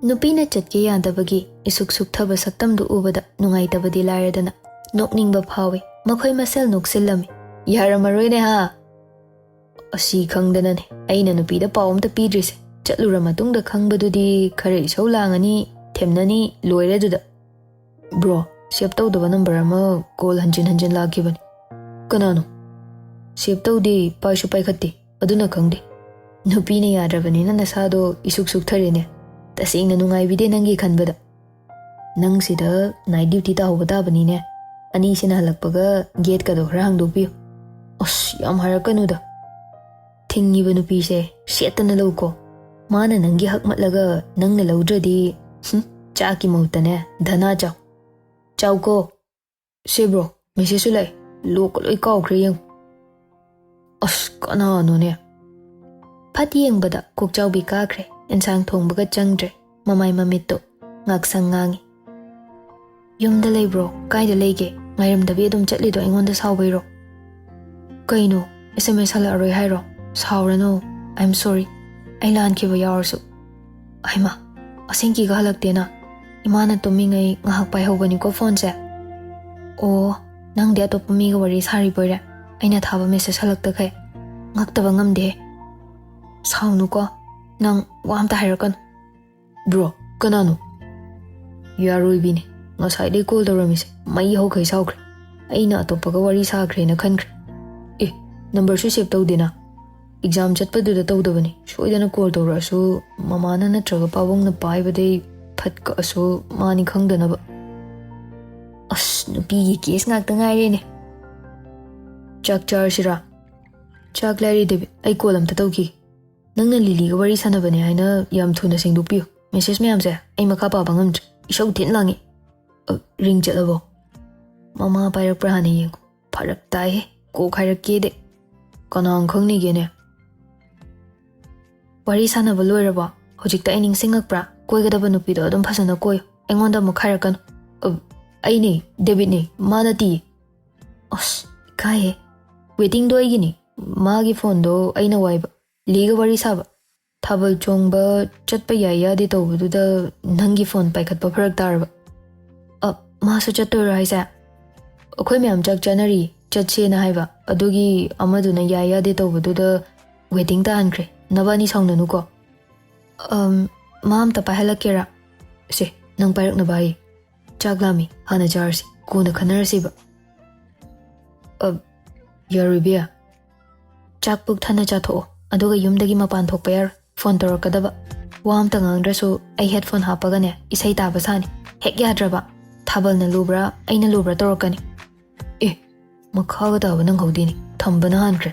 ꯅꯨꯄꯤꯅ ꯆꯠꯀꯦ ꯌꯥꯗꯕꯒꯤ ꯏꯁꯨꯛ ꯁꯨꯛꯊꯕ ꯁꯛꯇꯝꯗꯨ ꯎꯕꯗ ꯅꯨꯡꯉꯥꯏꯇꯕꯗꯤ ꯂꯥꯏꯔꯗꯅ ꯅꯣꯛꯅꯤꯡꯕ ꯐꯥꯎꯏ꯫ ꯃꯈꯣꯏ ꯃꯁꯦꯜ ꯅꯣꯛꯁꯤꯜꯂꯝꯃꯤ꯫ "ꯌꯥꯔꯝꯃꯔꯣꯏꯅꯦ ꯍꯥ?" ꯑꯁꯤ ꯈꯪꯗꯅꯅꯦ ꯑꯩꯅ ꯅꯨꯄꯤꯗ ꯄꯥꯎ ꯑꯝꯇ ꯄꯤꯗ꯭ꯔꯤꯁꯦ꯫ ꯆꯠꯂꯨꯔ ꯃꯇꯨꯡꯗ ꯈꯪꯕꯗꯨꯗꯤ ꯈꯔ ꯏꯁꯧ ꯂꯥꯡꯉꯅꯤ, ꯊꯦꯝꯅꯅꯤ, ꯂꯣꯏꯔꯦ ꯑꯗꯨꯗ꯫ "ꯕ꯭ꯔꯣ, ꯁꯦꯚ ꯇꯧꯗꯕ ꯅꯝꯕꯔ ꯑꯃ ꯀꯣꯜ ꯍꯟꯖꯤꯟ ꯍꯟꯖꯤꯟ ꯂꯥꯛꯈꯤꯕꯅꯤ꯫ ꯀꯅꯥꯅꯣ? ꯁꯦꯚ ꯇꯧꯗꯦ, ꯄꯥꯏꯁꯨ ꯄꯥꯏꯈꯠꯇꯦ, ꯑꯗꯨꯅ ꯈꯪꯗꯦ꯫ ꯅꯨꯄꯤꯅ ꯌꯥꯗ꯭ꯔꯕꯅꯤꯅ ꯅꯁꯥꯗꯣ ꯏꯁꯨꯛ ꯁꯨꯛꯊꯔꯦꯅꯦ꯫ ꯇꯁꯦꯡꯅ ꯅꯨꯡꯉꯥꯏꯕꯤꯗꯦ ꯅꯪꯒꯤ ꯈꯟꯕꯗ꯫ ꯅꯪꯁꯤꯗ ꯅꯥꯏꯠ ꯗ꯭ꯌꯨꯇꯤ ꯇꯥꯍꯧꯕ ꯇꯥꯕꯅꯤꯅꯦ꯫ ꯑꯅꯤꯁꯤꯅ ꯍꯜꯂꯛꯄꯒ ꯒꯦꯠꯀꯗꯣ ꯈꯔ ꯍꯥꯡꯗꯣꯛꯄꯤꯌꯨ꯫" ꯑꯁ, ꯌꯥꯝ ꯍꯥꯏꯔꯛꯀꯅꯨꯗ꯫ ꯊꯤꯡꯉꯤꯕ ꯅꯨꯄꯤꯁꯦ ꯁꯦꯠꯇꯅ ꯂꯧꯀꯣ꯫ ꯃꯥꯅ ꯅꯪꯒꯤ ꯍꯛꯃꯠꯂꯒ ꯅꯪꯅ ꯂꯧꯗ꯭ꯔꯗꯤ, ꯍꯨꯝ, ꯆꯥꯛꯀꯤ ꯃꯍꯨꯠꯇꯅꯦ ꯙꯅꯥ ꯆꯥꯎ꯫ ꯆꯥꯎꯀꯣ꯫ ꯁꯦ ꯕ꯭ꯔꯣ, ꯃꯦꯁꯦꯖꯁꯨ ꯂꯥꯛꯑꯦ꯫ ꯂꯣꯛꯀ ꯂꯣꯏ ꯀꯥꯎꯈ꯭ꯔꯦ ꯌꯦꯡꯉꯨ꯫ ꯑꯁ, ꯀꯅꯥꯅꯣꯅꯦ? ꯐꯠ ꯌꯦꯡꯕꯗ ꯀꯣꯛꯆꯥꯎꯕꯤ ꯀꯥꯈ꯭ꯔꯦ꯫ ꯑꯦꯟꯁꯥꯡ ꯊꯣꯡꯕꯒ ꯆꯪꯗ꯭ꯔꯦ꯫ ꯃꯃꯥꯏ ꯃꯃꯤꯠꯇꯣ ꯉꯥꯛꯁꯪ ꯉꯥꯡꯉꯤ꯫ "ꯌꯨꯝꯗ ꯂꯩꯕ꯭ꯔꯣ? ꯀꯥꯏꯗ ꯂꯩꯒꯦ? ꯉꯥꯏꯔꯝꯗꯕꯤ ꯑꯗꯨꯝ ꯆꯠꯂꯤꯗꯣ ꯑꯩꯉꯣꯟꯗ ꯁꯥꯎꯕꯩꯔꯣ?" "ꯀꯩꯅꯣ? ꯑꯦꯁ ꯑꯦꯝ ꯑꯦꯁ ꯍꯜꯂꯛꯑꯔꯣꯏ ꯍꯥꯏꯔꯣ? ꯁꯥꯎꯔꯅꯨ꯫ I am sorry꯫ ꯑꯩ ꯂꯥꯟꯈꯤꯕ ꯌꯥꯎꯔꯁꯨ꯫" "ꯍꯩꯃꯥ, ꯑꯁꯦꯡꯀꯤꯒ ꯍꯜꯂꯛꯇꯦꯅ? ꯏꯃꯥꯅ ꯇꯨꯝꯃꯤꯉꯩ ꯉꯥꯏꯍꯥꯛ ꯄꯥꯏꯍꯧꯕꯅꯤꯀꯣ ꯐꯣꯟꯁꯦ꯫" "ꯑꯣ, ꯅꯪꯗꯤ ꯑꯇꯣꯞꯄ ꯃꯤꯒ ꯋꯥꯔꯤ ꯁꯥꯔꯤꯕꯣꯏꯔꯦ꯫ ꯑꯩꯅ ꯊꯥꯕ ꯃꯦꯁꯦꯖ ꯍꯜꯂꯛꯇꯈꯩ꯫ ꯉꯛꯇꯕ ꯉꯝꯗꯦ꯫" "ꯁꯥꯎꯅꯨꯀꯣ, ꯅꯪ ꯋꯥ ꯑꯝꯇ ꯍꯥꯏꯔꯛꯀꯅꯨ꯫" "ꯕ꯭ꯔꯣ, ꯀꯅꯥꯅꯣ?" "ꯌꯥꯔꯣꯏꯕꯤꯅꯦ꯫ ꯉꯁꯥꯏꯗꯩ ꯀꯣꯜ ꯇꯧꯔꯝꯃꯤꯁꯦ ꯃꯩ ꯍꯧꯈꯩ ꯁꯥꯎꯈ꯭ꯔꯦ꯫ ꯑꯩꯅ ꯑꯇꯣꯞꯄꯒ ꯋꯥꯔꯤ ꯁꯥꯈ꯭ꯔꯦꯅ ꯈꯟꯈ꯭ꯔꯦ꯫" "ꯑꯦ, ꯅꯝꯕꯔꯁꯨ ꯁꯦꯚ ꯇꯧꯗꯦꯅ?" "ꯑꯦꯛꯖꯥꯝ ꯆꯠꯄꯗꯨꯗ ꯇꯧꯗꯕꯅꯤ꯫ ꯁꯣꯏꯗꯅ ꯀꯣꯜ ꯇꯧꯔꯛꯑꯁꯨ ꯃꯃꯥꯅ ꯅꯠꯇ꯭ꯔꯒ ꯄꯥꯕꯨꯡꯅ ꯄꯥꯏꯕꯗꯩ ꯐꯠ ꯀꯛꯑꯁꯨ ꯃꯥꯅꯤ ꯈꯪꯗꯅꯕ꯫" "ꯑꯁ, ꯅꯨꯄꯤꯒꯤ ꯀꯦꯁ ꯉꯥꯛꯇ ꯉꯥꯏꯔꯦꯅꯦ꯫ ꯆꯥꯛ ꯆꯥꯔꯁꯤꯔꯥ?" "ꯆꯥꯛ ꯂꯥꯏꯔꯤ ꯗꯦꯕꯤꯠ, ꯑꯩ ꯀꯣꯜ ꯑꯝꯇ ꯇꯧꯈꯤꯒꯦ꯫ ꯅꯪꯅ ꯂꯤꯂꯤꯒ ꯋꯥꯔꯤ ꯁꯥꯟꯅꯕꯅꯦ ꯍꯥꯏꯅ ꯌꯥꯝ ꯊꯨꯅ ꯁꯦꯡꯗꯣꯛꯄꯤꯌꯨ꯫ ꯃꯦꯁꯦꯖ ꯃꯌꯥꯝꯁꯦ ꯑꯩ ꯃꯈꯥ ꯄꯥꯕ ꯉꯝꯗ꯭ꯔꯦ꯫ ꯏꯁꯧ ꯊꯤꯅ ꯂꯥꯡꯉꯤ꯫" "ꯑ, ꯔꯤꯡ ꯆꯠꯂꯕꯣ? ꯃꯃꯥ ꯄꯥꯏꯔꯛꯄ꯭ꯔꯥ ꯍꯥꯟꯅ ꯌꯦꯡꯉꯨ꯫" "ꯐꯔꯛ ꯇꯥꯏꯍꯦ, ꯀꯣꯛ ꯍꯥꯏꯔꯛꯀꯦꯗꯦ꯫ ꯀꯅꯥꯅ ꯈꯪꯅꯤꯒꯦꯅꯦ?" "ꯋꯥꯔꯤ ꯁꯥꯟꯅꯕ ꯂꯣꯏꯔꯕꯣ? ꯍꯧꯖꯤꯛꯇ ꯑꯩ ꯅꯤꯡꯁꯤꯡꯉꯛꯄ꯭ꯔꯥ? ꯀꯣꯏꯒꯗꯕ ꯅꯨꯄꯤꯗꯣ ꯑꯗꯨꯝ ꯐꯖꯅ ꯀꯣꯏꯌꯨ꯫ ꯑꯩꯉꯣꯟꯗ ꯑꯃꯨꯛ ꯈꯥꯏꯔꯛꯀꯅꯨ꯫" "ꯑ, ꯑꯩꯅꯦ, ꯗꯦꯕꯤꯠꯅꯦ, ꯃꯥ ꯅꯠꯇꯤꯌꯦ꯫" "ꯑꯁ, ꯏꯀꯥꯏꯍꯦ꯫ ꯋꯦꯇꯤꯡꯗꯣ ꯑꯩꯒꯤꯅꯤ꯫ ꯃꯥꯒꯤ ꯐꯣꯟꯗꯣ ꯑꯩꯅ ꯋꯥꯏꯕ꯫ ꯂꯤꯒ ꯋꯥꯔꯤ ꯁꯥꯕ꯫ ꯊꯥꯕꯜ ꯆꯣꯡꯕ ꯆꯠꯄ ꯌꯥꯏ ꯌꯥꯗꯦ ꯇꯧꯕꯗꯨꯗ ꯅꯪꯒꯤ ꯐꯣꯟ ꯄꯥꯏꯈꯠꯄ ꯐꯔꯛ ꯇꯥꯔꯕ꯫" "ꯑ, ꯃꯥꯁꯨ ꯆꯠꯇꯣꯏꯔꯣ ꯍꯥꯏꯁꯦ?" "ꯑꯩꯈꯣꯏ ꯃꯌꯥꯝ ꯆꯥꯛ ꯆꯥꯅꯔꯤ, ꯆꯠꯁꯦꯅ ꯍꯥꯏꯕ꯫ ꯑꯗꯨꯒꯤ ꯑꯃꯗꯨꯅ ꯌꯥꯏ ꯌꯥꯗꯦ ꯇꯧꯕꯗꯨꯗ ꯋꯦꯇꯤꯡ ꯇꯥꯍꯟꯈ꯭ꯔꯦ꯫ ꯅꯕꯥꯅꯤ ꯁꯥꯎꯅꯅꯨꯀꯣ꯫" "ꯑꯝ, ꯃꯥ ꯑꯝꯇ ꯄꯥꯏꯍꯜꯂꯛꯀꯦꯔꯥ?" "ꯁꯦ, ꯅꯪ ꯄꯥꯏꯔꯛꯅꯕ ꯍꯥꯏꯌꯦ꯫ ꯆꯥꯛ ꯂꯥꯝꯃꯤ, ꯍꯥꯟꯅ ꯆꯥꯔꯁꯤ, ꯀꯣꯟꯅ ꯈꯟꯅꯔꯁꯤꯕ꯫" "ꯑ, ꯌꯥꯔꯣꯏ ꯕꯤꯌꯥ꯫ ꯆꯥꯛ ꯄꯨꯛ ꯊꯟꯅ ꯆꯥꯊꯣꯛꯑꯣ, ꯑꯗꯨꯒ ꯌꯨꯝꯗꯒꯤ ꯃꯄꯥꯟ ꯊꯣꯛꯄ ꯌꯥꯔꯣꯏ꯫ ꯐꯣꯟ ꯇꯧꯔꯛꯀꯗꯕ꯫ ꯋꯥ ꯑꯝꯇ ꯉꯥꯡꯗ꯭ꯔꯁꯨ ꯑꯩ ꯍꯦꯗꯐꯣꯟ ꯍꯥꯞꯄꯒꯅꯦ, ꯏꯁꯩ ꯇꯥꯕ ꯁꯥꯅꯤ꯫ ꯍꯦꯛ ꯌꯥꯗ꯭ꯔꯕ, ꯊꯥꯕꯜꯅ ꯂꯨꯕ꯭ꯔꯥ, ꯑꯩꯅ ꯂꯨꯕ꯭ꯔꯥ ꯇꯧꯔꯛꯀꯅꯤ꯫" "ꯑꯦ, ꯃꯈꯥꯒ ꯇꯥꯕ ꯅꯪꯍꯧꯗꯦꯅꯦ, ꯊꯝꯕꯅ ꯍꯥꯟꯈ꯭ꯔꯦ꯫"